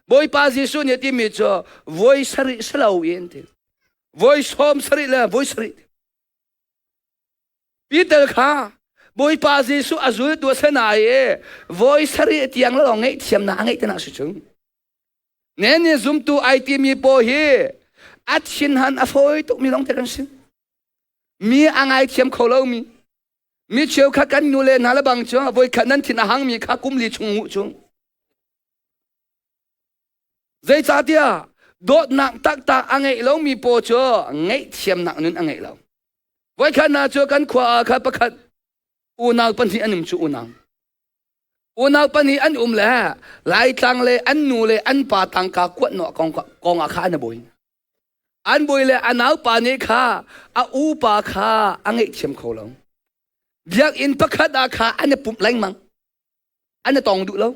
Bawipa Jesuh nih timi cu voi sarih si lo in ti. Voi sawm sarih le voi sarih. Peter kha Bawipa Jesuh a zultu a si na i voi sarih tiang lawng ngaihthiamnak a ngeih tinak si cu. Ne ni zumtu ai timi paw hi a thinhan a fawi tukmi lawng te kan si. Mi a ngaithiam kho lomi. Mi cheukhat kan nu le hna le bang cu voikhat nan thin a hangmi kha kum li chung nguh cu. Zeicahtiah dawtnak taktak a ngeih lomi paw cu ngaihthiamnak nun a ngeih lo. Voikhat hna cu kan khua ah kha pakhat unau pahnih an um cu unau. Unau pahnih an um le Laitlang le an nu le an pa tangka kuatnawh kong ah kha an buai. An buai le a naupa nih kha a upa kha a ngaihthiam kho lo. Biakinn pakhat ah kha an i pumh lengmang. An i tong duh lo.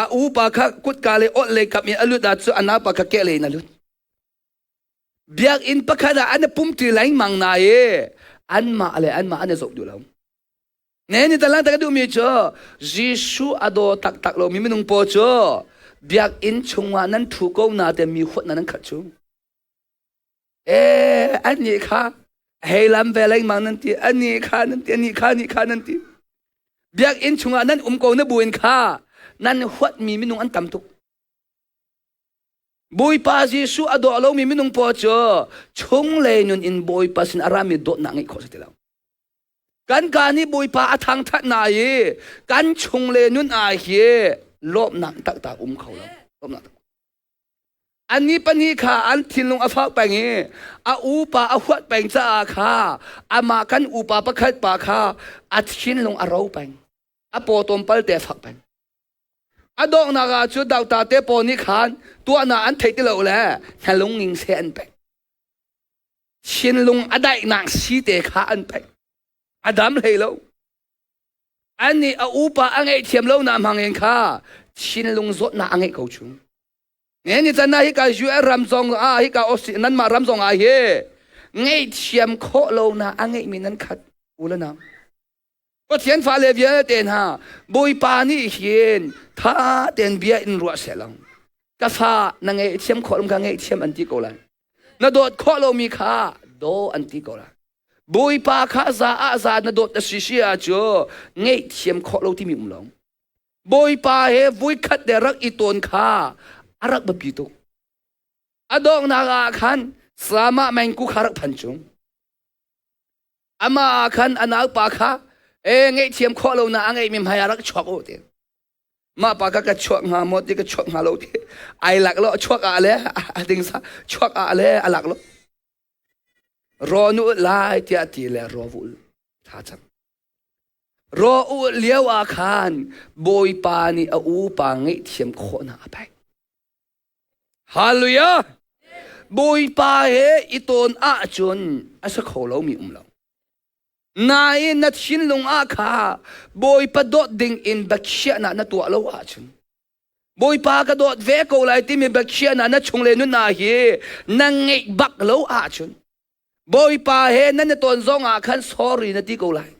A upa kha kutka le awt lei kap in a lut ah cu a naupa kha keh lei in a lut. Biakinn pakhat ah an i pumṭi lengmang na i anmah le anmah an i zoh duh lo. Ne ni talang tak a duhmi cu Jesuh a daw taktak lomi minung pawl cu biakinn chungah nan ṭhu ko na te mi huatnak nan khat cu. Eh, annih kha hei lam ve lengmang nan ti, anih kha nan ti, anih kha, anih kha nan ti. Biakinn chungah nan um ko na buin kha nan huatmi minung an tam tuk. Bawipa Jesuh a daw lomi minung pawl cu chunglei nun in Bawipa sin a rami dawtnak ngeih khawh si ti lo. Kan ka nih Bawipa a thangthat na i kan chungle nun ah hi lawmhnak taktak um kho lo. Lawmhnak taktak. Annih pahnih kha an thinlung a fak peng i a upa a huat peng caah kha amah kan upa pakhat pa kha a thinlung a ro peng. A pawtawm palte a fak peng. A donghnak ah cu doctor te pawl nih khan tuahnak an theih ti lo le hnalung ning seh an pek. Thinlung a daihnak si te kha an pek. A dam hlei lo. Annih a upa a ngaihthiam lo na hmang in kha thinlung zawtnak a ngeih ko chung. Ne ni can ah hika US ram zong ah hika Australia nanmah ram zong ah hi ngaihthiam khawh lo na a ngeihmi nan khat u le nau. Pathian fale vialte hna Bawipa nih hin tha tein bia in ruah seh lang. Ka fa na ngaihthiam khawh lo kha ngaihthiam an ti ko lai. Na dawt khawh lomi kha daw an ti ko lai. Bawipa kha za ah za na dawt na si si ah cu ngaihthiam khawh lo timi um lo. Bawipa he voikhat le rak i tawn kha a rak biapi tuk. A donghnak ah khan Sama mengku kha rak phan chung. Amah ah khan a naupa kha e ngaihthiam khawh lo na a ngeihmi hmai ah rak chuak u ti. Mah pa ka ka chuak hnga maw ti ka chuak hnga lo ti. Ai lak lo chuak ah le a ding sa chuak ah le a lak lo. Raw nu lai tiah ti le raw vul tha cang. Raw u lio ah khan Bawipa nih a upa ngaihthiam khawhnak a pek. Hallelujah! Bawipa he i tawn ahcun a si kho lomi um lo. Nain na thinlung ah kha Bawipa dawt ding in biakhiahnak na tuah lo ahcun Bawipa ka dawt ve ko lai timi biakhiahnak na chung le nunnak hi na ngeih bak lo ahcun Bawipa he nan i tawn zong ah khan sorry na ti ko lai.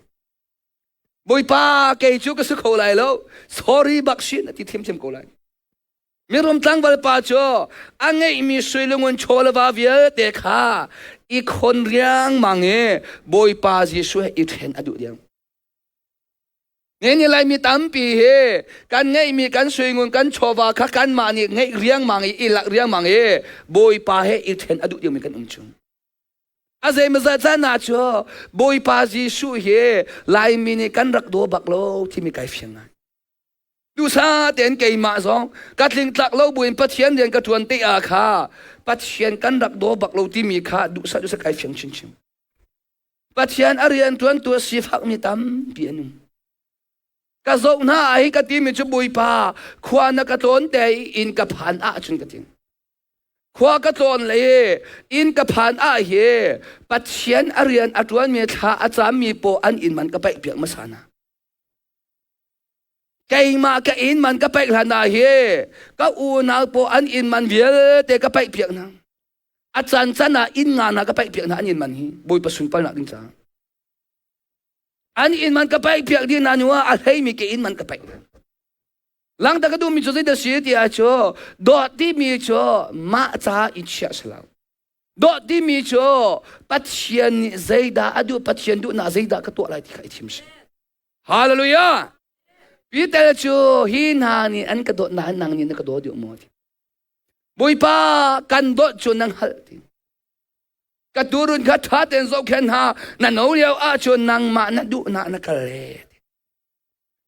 Bawipa kei cu ka si kho lai lo sorry bak si na ti thiamthiam ko lai. Mirum tlangval pa cu a ngeihmi sui le ngun chaw le va vialte kha i khon riangmang i Bawipa Jesuh he i ṭhen a duh diam. Nini Laimi tampi hi kan ngeihmi kan suingun kan chawva kha kanmah nih ngeih riangmang i i lak riangmang i Bawipa he i ṭhen a duh dingmi kan um chung. A zeimazat caan ah cu Bawipa Jesuh hi Laimi nih kan rak daw bak lo timi kai fiang ngai. Duhsah tein keimah zong ka tlingtlak lo buin Pathian rian ka ṭuan te ah kha Pathian kan rak daw bak lo timi kha duhsah duhsah kai fiang chinchin. Pathian a rian ṭuantu a sifakmi tampi an um. Ka zoh hna ah hi ka timi cu Bawipa khua na ka tlawn te i inn ka phan ahcun ka ti. Khua ka tlawn le inn ka phan ah hi Pathian a rian a ṭuanmi thla a cammi paw an inn man ka paih piak hmasa hna. Keimah ka inn man ka paih hlan ah hi ka unau paw an inn man vialte ka paih piak hna. A caan can ah inn nga na ka paih piak hna an inn man hi Bawipa sunparnak ding caah. An inn man ka paih piak dih na hnu ah a hleimi ke inn man ka paih. Langta ka duhmi cu zeidah si ti ah cu dawt timi cu mah ca i chiah si lo. Dawt timi cu Pathian nih zeidah a duh Pathian duhnak zeidah ka tuah lai ti kha i thim si. Hallelujah! Peter cu hi hna nih an ka dawt nain nang nih na ka daw deuh maw ti. Bawipa kan dawt cu nan hngalh ti. Ka turun kha ṭha tein zohkhenh hna na no lio ahcun nangmah na duhnak na kal le ti.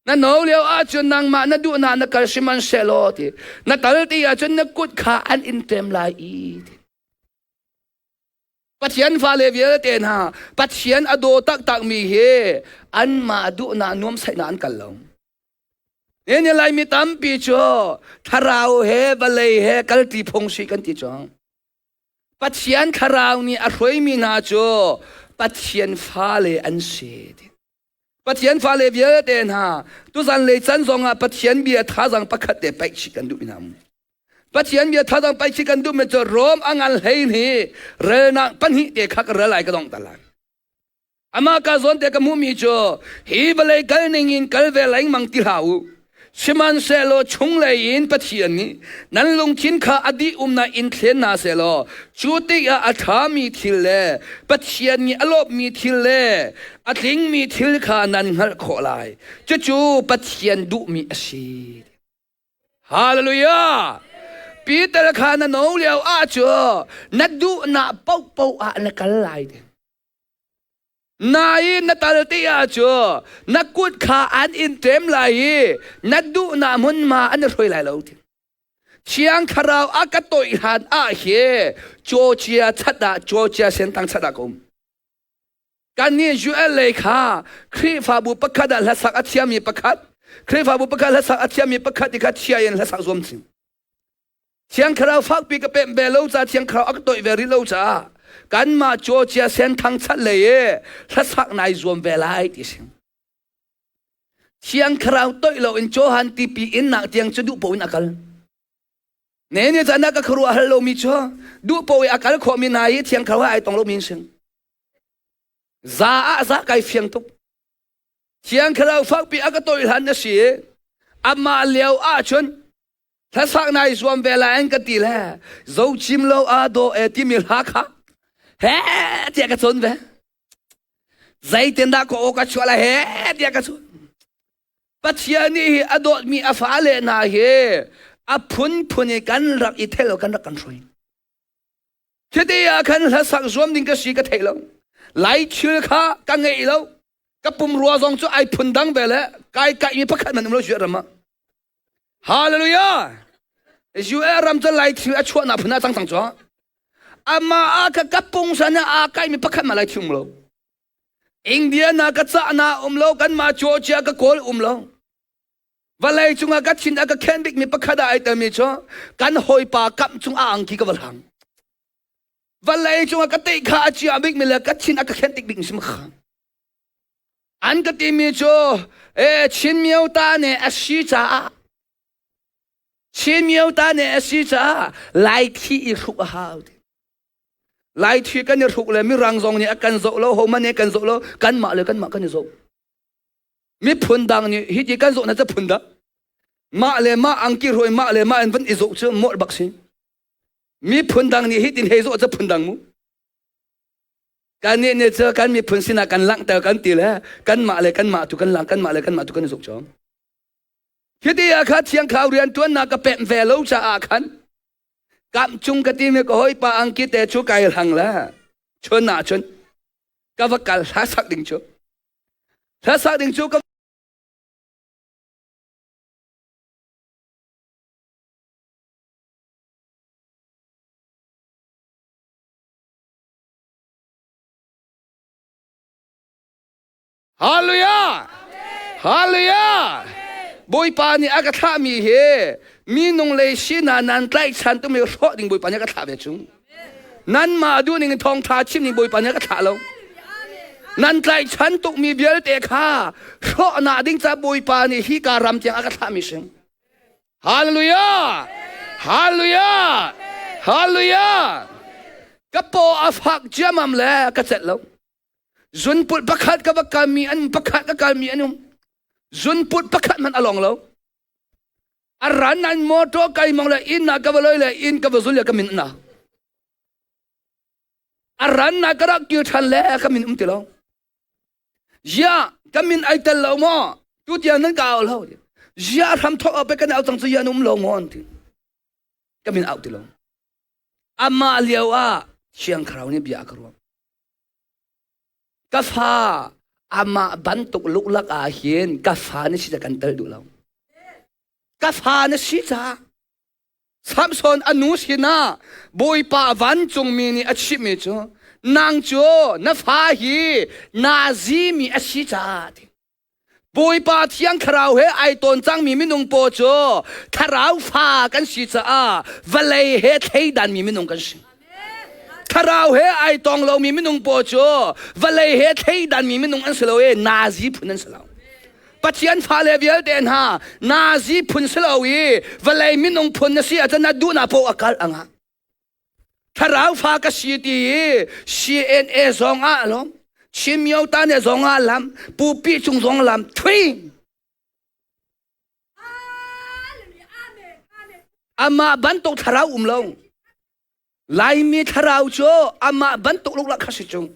Na no lio ahcun nangmah na duhnak na kal sihmanhsehlaw ti. Na kal ti ahcun na kut kha an in ṭem lai i ti. Pathian fale vialte hna Pathian a daw taktakmi hi anmah duhnak nuamsaihnak an kal lo. Ni Laimi tampi cu thlarau he vawlei he kalṭi phung si kan ti cang. Pathian thlarau nih a hruaimi hna cu Pathian fale an si. Pathian fale vialte hna tuzan lei can zongah Pathian bia thazang pakhat te paih chih kan duh hna. Pathian bia thazang paih chih kan duh mi cu Rom a ngan hlei ni relnak pahnih te kha ka rel ai ka dong ta lai. Amah ka zawn te ka hmuhmi cu hi vawlei kal ning in kal ve lengmang ti hlah u. Sihmanhsehlaw chunglei in Pathian nih nan lungthin kha a dih umnak in thlen hna sehlaw cu tikah a ṭhami thil le Pathian nih a lawmhmi thil le a tlingmi thil kha nan hngalh khawh lai. Cucu Pathian duhmi a si. Hallelujah! Peter kha na no lio ah cu na duhnak paohpaoh ah na kal lai. Nain na tal te ah cu na kut kha an in ṭem lai i na duhnak hmunhma an i hruai lai lo ti. Thiang Thlarau a ka toih hlan ah hi Georgia chat ah Georgia sentang chat ah ka um. Kan nih UL lei kha Khrihfabu pakhat ah hlasak a thiammi pakhat Khrihfabu pakhat hlasak a thiammi pakhat ti kha chia in hlasak zuam cing. Thiang Thlarau fakpi ka pemh ve lo ca Thiang Thlarau a ka toih ve rih lo caah kanmah Georgia senthang chat lei i hlasak nai zuam ve lai ti si. Thiang Thlarau toih lo in Johan tipi in nak tiang cu duh po in a kal. Ne ne caan ah ka khuaruah hal lomi cu duh po i a kal khawhmi hna hi Thiang Thlarau he ai tong lomi an si. Za ah za kai fiang tuk. Thiang Thlarau fakpi a ka toih hlan na si i amah lio ahcun hlasak nai zuam ve lai an ka ti le zo chim lo a do e timi hla kha he tiah ka cawn ve. Zeitindah ka aw ka chuah lai he tiah ka chuah. Pathian nih hi a dawtmi a fale hna hi a phunphun i kan rak i thei lo kan rak kan hruai. Khiti ah khan hlasak zuam ding ka si ka thei lo. Lai thil kha ka ngei lo. Ka pumrua zong cu ai phun dang ve le kai kai mi pakhat man um lo ram ah. Hallelujah! US ram cu lai thil a chuahnak phun ah cang cang cu. Amah ah ka ka pungsan ah aa kai mi pakhat ma lai thil um lo. India na ka cah na um lo kan ma Georgia ka kawl um lo. Vawlei cungah ka thin a ka khen bik mi pakhat ah ai telmi cu kan hawipa kam cung a angki ka va hlang. Vawlei cungah ka teih kha a chia bik mi le ka thin a ka khen tik bik sim kha. An ka timi cu e Chin mio ta ne a si caah Chin mio ta ne a si caah Lai thi i hruk a hau ti. Lai thi kan i hruk le mirang zong nih a kan zoh lo, hohmanh nih kan zoh lo, kanmah le kanmah kan i zoh. Miphun dang nih hi ti kan zoh na ca phun dah. Mah le mah angki hruai mah le mah in van i zoh cu mawh bak si. Miphun dang nih hi tin hei zoh ca phun dang mu. Kannih nih cu kan miphun sinah kan langhter kan ti le kanmah le kanmah tu kan lang kanmah le kanmah tu kan i zuk chom. Hiti ah kha thiang thlarau rian ṭuannak ka pemh ve lo caah khan kam cung ka timi ka hawipa angki te cu kai hlang le chun ah cun ka va kal hla sak ding cu hla sak ding cu ka Hallelujah! Hallelujah! Bawipa nih a ka thlahmi hi minung lei sinah nan tlaihchan tumi hrawh ding Bawipa nih a ka thlah ve chung. Nanmah duh ning in thawngṭha chim ding Bawipa nih a ka thlah lo. Nan tlaihchan tukmi vialte kha hrawhnak ding ca Bawipa nih hi ka ram tiang a ka thlahmi si. Hallelujah! Hallelujah! Hallelujah! Ka paw a fak ciamam le ka celh lo. Zunput pakhat ka va kalmi an pakhat ka kalmi an um. Zunput pakhat hmanh a long lo. A ran an motor kai mong le inn ah ka va loi le inn ka va zul le ka min na. A ran na ka rak kir ṭhan le ka min um ti lo. Ziah ka min ai tel lo maw? Tu tiang nan ka au lo. Ziah hram thawk au pe kan au cang cu yan um lo maw an ti. Ka min au ti lo. Amah lio ah Thiang Thlarau nih bia a ka ruah. Ka fa amah bantuk luklak ah hin ka fa na si ca kan tel duh lo. Ka fa na si ca Samson a nu sinah Bawipa vancungmi nih a chimhmi cu nang cu na fa hi Nazi mi a si caah ti. Bawipa Thiang Thlarau he ai tawn cangmi minung paw cu thlarau fa kan si caah vawlei he thleidanmi minung kan si. Thlarau he ai tong lomi minung paw cu vawlei he thleidanmi minung an si lo i Nazi phun an si lo. Pathian fale vialte hna Nazi phun si lo i vawlei minung phun na si ahcun na duhnak paoh a kal anga. Thlarau fa ka si ti i CNA zong ah lom Chin Myo ta ne zong ah lam Pupi cung zong lam thui Amah bantuk thlarau um lo Laimi thlarau cu amah bantuk luklak kha si cung.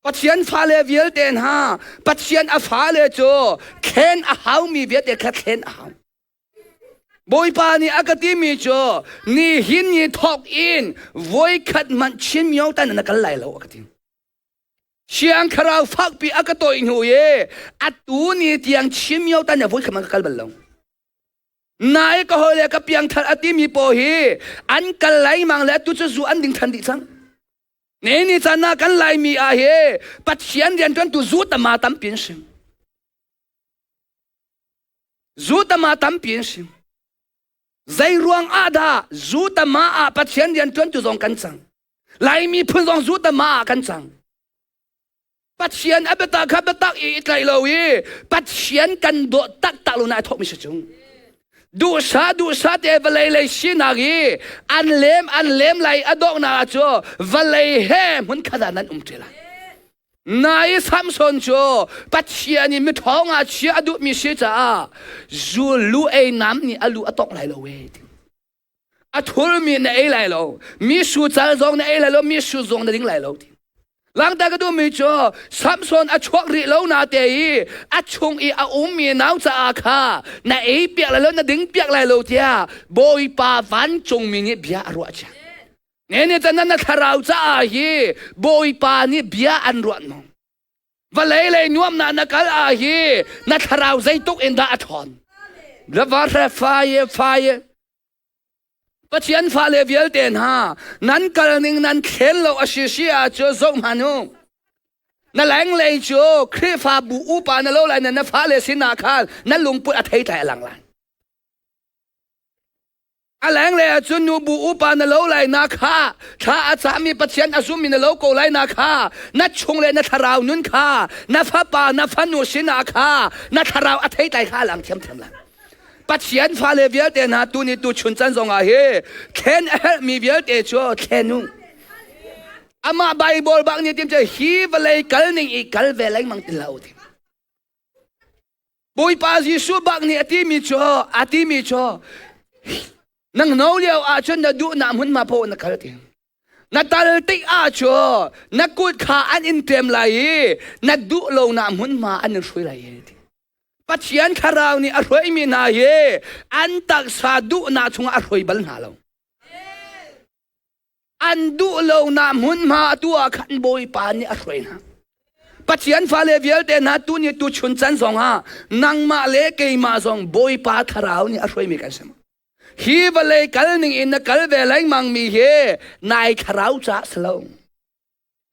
Pathian fale vialte hna, Pathian a fale cu thlen a haumi vialte kha thlen a hau. Bawipa nih a ka timi cu nihin ni thawk in voikhat hmanh Chin myo tan na kal lai lo a ka ti. Siang thlarau fakpi a ka tawih hnu i atu ni tiang Chin myo tan na voikhat hmanh ka kal bal lo. Nai ka hawi le ka piangthar a timi paw hi an kal lengmang le atu cu zu an ding than dih cang. Ne ni caan ah kan Laimi ah hi Pathian rianṭuantu zu tama tampi an si. Zu tama tampi an si. Zei ruang ah dah zu tama ah Pathian rianṭuantu zong kan cang. Laimi phun zong zu tama ah kan cang. Pathian a biatak kha biatak i tlaih lo i Pathian kan dawt taktak lo na ai thawkmi si cung. Duhsa duhsa te vawlei lei sinak i an lem an lem lai a donghnak ah cu vawlei he hmun khat ah nan um ṭi lai. Nai Samson cu Pathian i miṭhawng ah chia a duhmi si caah zu lu ei nam nih a lu a tawk lai lo we. A thulmi na ei lai lo, mi su cal zong na ei lai lo, mi su zong na ding lai lo ti. Langta ka duhmi cu Samson a chuak rih lo na te i a chung i a ummi nau caah kha na ei piak lai lo, na ding piak lai lo tiah Bawipa vancungmi nih bia a ruah cia. Ne ne can na thlarau caah hi Bawipa nih bia an ruah nong. Vawlei lei nuamnak na kal ah hi na thlarau zeituk in dah a ṭhawn. Va hre faye faye Pathian fale vialte hna nan kal ning nan thlen lo a si si ah cu zoh hmanh u. Na lenglei cu Khrihfabu upa na lo lai na na fale sinah khan na lungput a theitlai a lang lai. A lenglei ah cun nubu upa na lo lai na kha thla a cahmi Pathian a zummi na lo ko lai na kha na chung le na thlarau nun kha na fapa na fanu sinah kha na thlarau a theitlai kha a lang thiamthiam lai. Pathian fale vialte hna tuni tu chun can zong ah hi thlen a herhmi vialte cu thlen u. Amah Bible bak nih tim cu hi vawlei kal ning i kal ve lengmang ti lo ti. Bawipa Jesuh bak nih a timi cu a timi cu nang no lio ahcun na duhnak hmunhma paoh na kal ti. Na tal tik ahcun na kut kha an in ṭem lai i na duh lonak hmunhma an in hruai lai ti. Pathian thlarau nih a hruaimi hna hi an taksa duhnak chungah a hruai bal hna lo. An duh lonak hmunhma tu ah khan Bawipa nih a hruai hna. Pathian fale vialte hna tu ni tu chun can zongah nangmah le keimah zong Bawipa thlarau nih a hruaimi kan si. Hi vawlei kal ning in na kal ve lengmang mi hi nai thlarau ca si lo.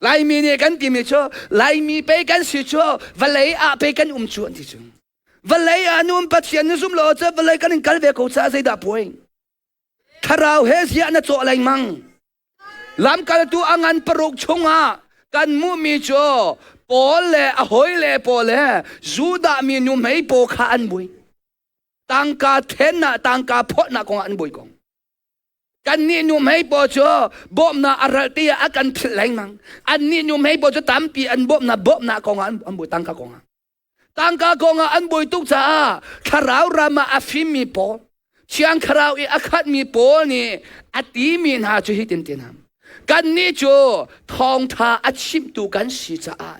Laimi nih kan timi cu Laimi pei kan si cu vawlei ah pei kan um cu an ti cu. Vawlei ah nu Pathian na zum lo cu vawlei kan in kal ve ko caah zeidah puai. Thlarau he ziah na cawh lengmang. Lamkaltu a ngan paruk chungah kan hmuhmi cu Paul le a hawi le pawl he Judah mi nuhmei paw kha an bui. Tangka thennak tangka phawtnak kongah an bui kong. Kannih nuhmei pawl cu bawmhnak a ral tiah a kan philh lengmang. Annih nuhmei pawl cu tampi an bawmhnak bawmhnak kongah an buai tangka kongah. Tangka kongah an buai tuk caah thlarau ram ah a fimmi pawl, thiang thlarau i a khatmi pawl nih a timi hna cu hitin ti hna. Kannih cu thawngtha a chimtu kan si caah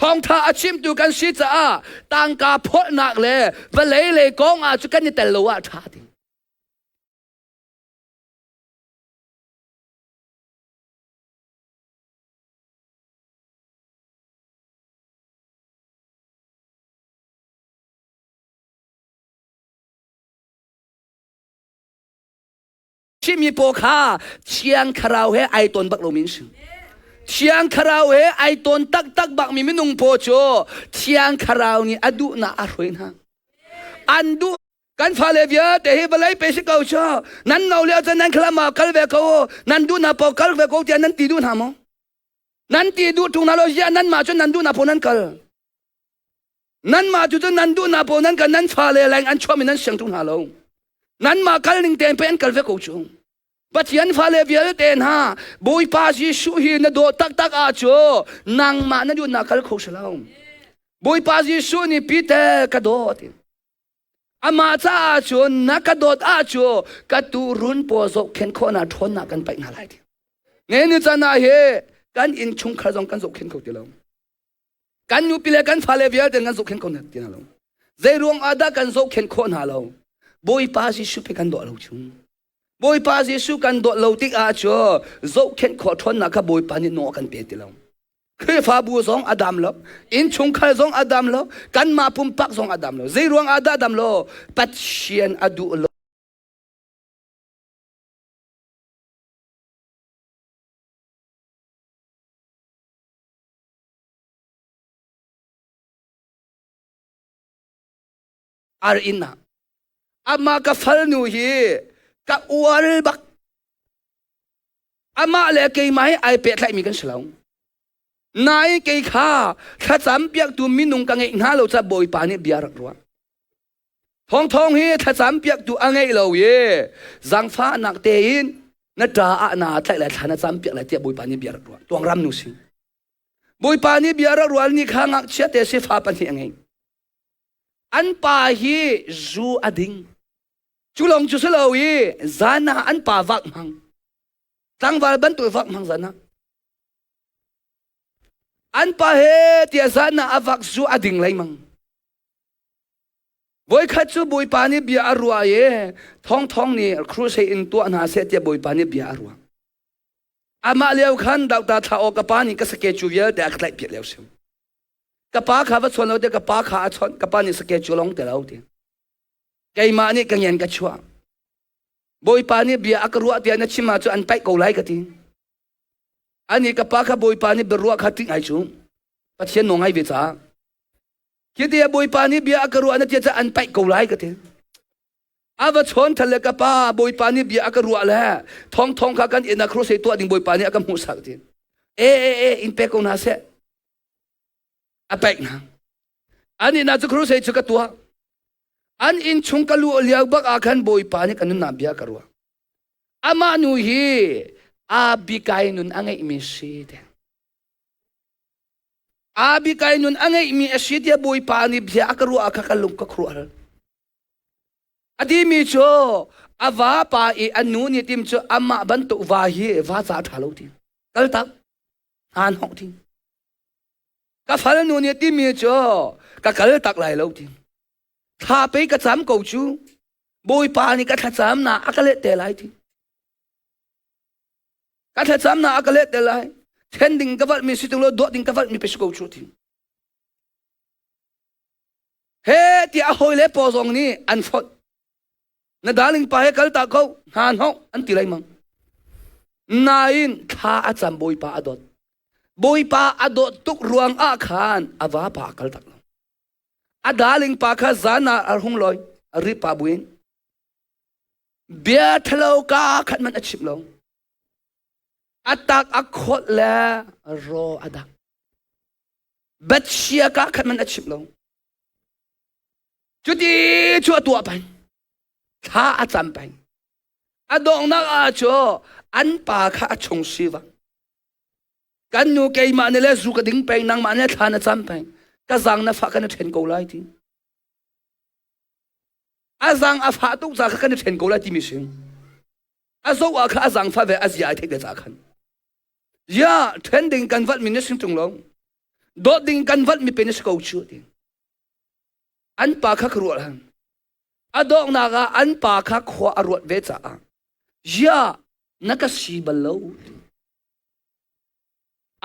Thawngtha a chimtu kan si caah tangka phawtnak le vawlei lei kong ah cu kan i tel lo ah ṭha ding. Chimmi paw kha Thiang Thlarau he ai ton bak lomi an si. Thiang Thlarau he ai ton taktak bakmi minung paw cu Thiang Thlarau nih a duhnak a hruai hna. An duh Kan fale vialte hi vawlei pe si ko cu nan no lio cun nan thlam ah kal ve ko u nan duh na paoh kal ve ko tiah nan ti duh hna maw nan ti duh ṭung hna lo ziah nanmah cun nan duh na paoh nan kal nanmah cu cun nan duh na paoh nan kal nan fale leng an chuahmi nan siang ṭung hna lo nanmah kal ning tein pei an kal ve ko cu Pathian fale vialte hna Bawipa Jesuh hi na dawt taktak ah cu nangmah na duh na kal kho si lo Bawipa Jesuh nih Peter ka dawt Amah caah cun na ka dawt ahcu ka tuurun pawl zohkhenh khawhnak ṭhawnnak kan paih hna lai ti. Ne ni can ah hi kan innchungkhar zong kan zohkhenh kho ti lo. Kan nupi le kan fale vialte kan zohkhenh kho ti hna lo. Zei ruang ah dah kan zohkhenh khawh hna lo? Bawipa Jesuh pe kan dawh lo chung. Bawipa Jesuh kan dawt lo tik ah cu zohkhenh khawh ṭhawnnak kha Bawipa nih nawl a kan pe ti lo. Khrihfabu zong a dam lo, innchungkhar zong a dam lo, kanmah pumpak zong a dam lo. Zei ruang ah dah dam lo? Pathian a duh lo. Ar inn ah amah ka falnu hi ka uar bak. Amah le keimah hi ai pehtlaihmi kan si lo. Nain kei kha thlacam piaktu minung ka ngeih hna lo ca Bawipa nih bia rak ruah. Thawngthawng hi thlacam piaktu a ngeih lo i zaangfahnak tein na ṭa ah naa tlaih lai thla na cam piak lai tiah Bawipa nih bia rak ruah. Tuangram nu si. Bawipa nih bia rak rual ni kha ngakchia te si fa pahnih a ngei. An pa hi zu a ding. Cu lawng cu si lo i zan ah an pa vak hmang. Tlangval bantuk vak hmang zan ah. An pa he tiah zan ah a vak zu a ding lengmang. Voikhat cu Bawipa nih bia a ruah i thawngthawng nih crusade in tuah hna seh tiah Bawipa nih bia a ruah. Amah lio khan Dr. Thla Aw ka pa nih ka sake cu vialte a ka tlaih piak lio si. Ka pa kha va chawn lo tiah ka pa kha a chawnh ka pa nih sake cu long te lo ti. Keimah nih ka ngen ka chuah. Bawipa nih bia a ka ruah tiah na chim ahcun an paih ko lai ka ti. Ani ka pa kha Bawipa nih biaruah kha ṭih ngai cu. Pathian nawl ngai ve caah. Khi tiah Bawipa nih bia a ka ruah na tia caah an paih ko lai ka ti. A va chawn thal le ka pa Bawipa nih bia a ka ruah le thong thong kha kan inn ah crusade tuah ding Bawipa nih a ka hmuhsak ti. E e e in pek ko hna seh. A paih hna. An inn ah cu crusade cu ka tuah. An inn chung ka luh lio bak ah khan Bawipa nih ka nunnak bia ka ruah. Amah nu hi Abikai nun a ngeihmi si te. Abikai nun a ngeihmi a si tiah Bawipa nih bia a ka ruah kha ka lung ka khuruah. A timi cu a vapa i a nu nih tim cu amah bantuk va hi va ca ṭha lo ti. Kal tak. Hna hnok ti. Ka fal nu nih timi cu ka kal tak lai lo ti. Thla pei ka cam ko cu. Bawipa nih ka thlacam na a ka leh te lai ti. Ka thlacam na a ka leh te lai. Then ding ka valh mi si tung lo dawt ding ka valh mi pe si ko cu ti. He ti a hawi le paw zong nih an fonh. Na darling pa he kal ta ko hna hnok an ti lengmang. Nain thla a cam Bawipa a dawt. Bawipa a dawt tuk ruang ah khan a vapa a kal tak lo. A darling pa kha zan ah a hung loi a ri pa buin. Bia thalo ka khat man a chim lo. A tak a khawt le ro a dang. Batshia ka khat man a chim lo. Cuti cu a tuah peng. Thla a cam peng. A donghnak ah cu an pa kha a chung siva. Kan nu keimah nih le zu ka ding peng, nangmah nih thla na cam peng. Ka zang na fah kan i ṭhen ko lai ti. A zang a fah tuk ca kha kan i ṭhen ko lai timi si. A zoh ah kha a zang fah ve a zia ai theih ve ca khan. Ya, ṭhen ding kan vat mi na sing ṭung lo. Dawt ding kan vat mi pe na si ko chu ti. An pa kha ka ruah hlan. A donghnak ah an pa kha khua a ruat ve caah zia na ka si bal lo.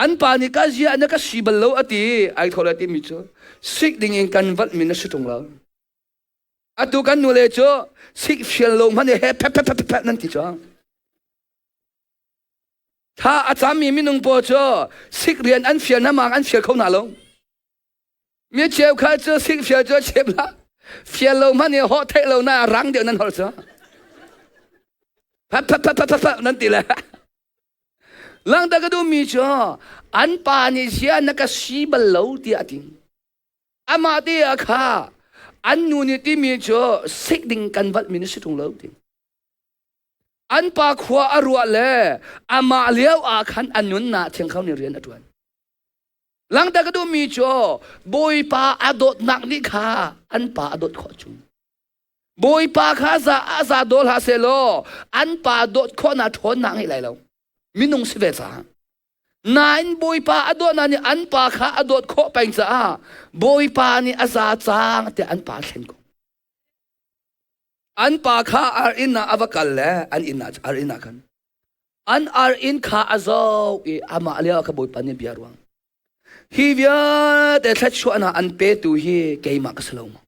An pa nih ka zia na ka si bal lo a ti ai thaw le timi cu sik ding in kan vat mi na si ṭung lo. Atu kan nule cu sik fial lo hmanh he phe phe phe phe nan ti cu. Tha a cammi minung pawl cu sik rian an fial hna mang an fial kho hna lo. Mi cheukhat cu sikfial cu a chim la. Fial lo hmanh i hawh theih lo na rang deuh nan holh cu. Phat phat phat phat phat nan ti le. Langta ka duhmi cu an pa nih zia na ka si bal lo tiah a ti. Amah te ah kha an nu nih timi cu sik ding kan valh mi na si ṭung lo ti. An pa khua a ruah le amah lio ah khan a nunnak thiang kho nih rian a ṭuan. Langter ka duhmi cu Bawipa a dawtnak nih kha an pa a dawt khawh chung. Bawipa kha za a za daw hlah sehlaw an pa dawt khawhnak ṭhawnnak ngei lai lo. Minung si ve caah. Nain Bawipa a dawtnak nih an pa kha a dawt khawh peng caah Bawipa nih a za cang tiah an pa thlen ko. An pa kha ar inn ah a va kal le an inn ah ar inn ah khan an ar inn kha a zoh i amah lio ah kha Bawipa nih bia ruang. Hi vialte thluachuahnak an petu hi keimah ka si lo maw?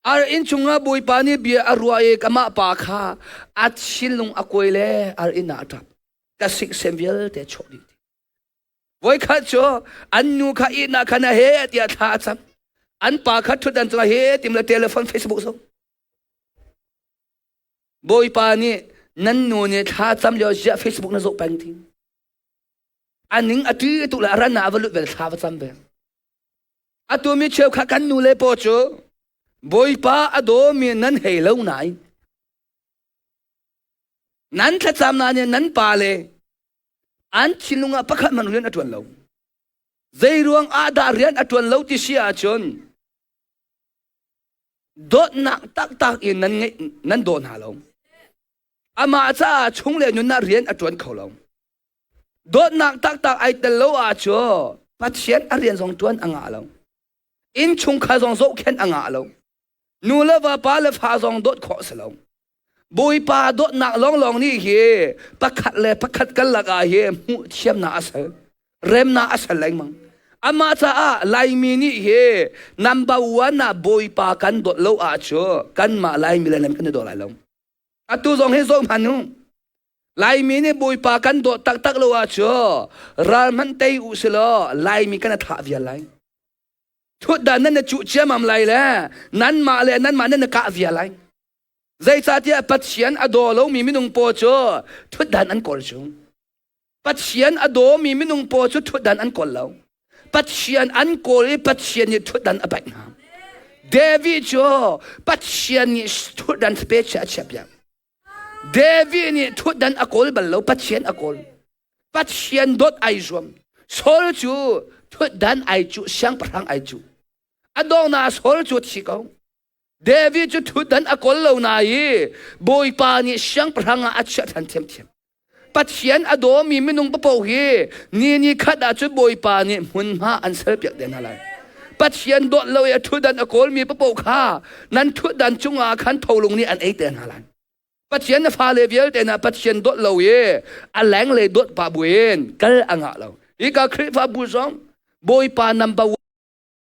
Ar inn chungah Bawipa nih bia a ruah i kamah pa kha a thinlung a kuai le ar inn ah a ṭap. Ka siksem vialte chuak dih. Voikhat cu an nu kha ihnak khan a he tiah thla a cam. An pa kha ṭhutdan cungah he tim le telephone Facebook zong. Bawipa nih nan nu nih thla cam lio ziah Facebook na zoh peng ti. A ning a ṭi tu le a ran ah a va lut ve thla va cam ve. Atu mi cheukhat kan nu le paw cu Bawipa a dawmi nan hei lo nain nan thlacam na nih nan pa le an thinlung ah pakhat hmanh rian a ṭuan lo. Zei ruang ah dah rian a ṭuan lo ti si ahcun dawtnak taktak in nan ngeih nan daw hna lo. Amah caah chung le nunnak rian a ṭuan kho lo. Dawtnak taktak ai tel lo ahcun Pathian a rian zong ṭuan a ngah lo. Innchungkhar zong zohkhenh a ngah lo. Nu le va, pa le fa zong dawt khawh a si lo. Bawipa dawtnak lawnglawng nih hi pakhat le pakhat kan lakah hi hmuh thiamnak a sal. Remnak a sal lengmang. Amah caah Laimi nih hi number one ah Bawipa kan dawt lo ahcun kanmah Laimi le kan i daw lai lo. Atu zong hi zoh hmanh u. Laimi nih Bawipa kan dawt taktak lo ahcun ral hmanh tei u silaw Laimi kan i thah vial lai. Thutdan nan i cuh ciammam lai le nanmah le nanmah nan i kah vial lai. Zeicahtiah Pathian a daw lomi minung paw cu thutdan an kawl cu. Pathian a dawmi minung paw cu thutdan an kawl lo. Pathian an kawl i Pathian nih thutdan a pek hna. David cu Pathian nih thutdan pe chia a chiah piak. David nih thutdan a kawl bal lo, Pathian a kawl. Pathian dawt ai zuam. Saul cu thutdan ai cuh, siangpahrang ai cuh. A donghnak Saul cu a thi ko. David cu thutdan a kawl lo na i Bawipa nih siangpahrang ah a chiah ṭhan thiamthiam. Pathian a dawmi minung papoh hi ni ni khat ah cun Bawipa nih hmunhma an serpiak te hna lai. Pathian dawt lo i a ṭhutdan a kawlmi papoh kha nan ṭhutdan cungah khan tholung nih an ei te hna lai. Pathian na fale vialte na Pathian dawt lo i a lenglei dawt pah buin kal a ngah lo. Hika Khrihfabu zong Bawipa number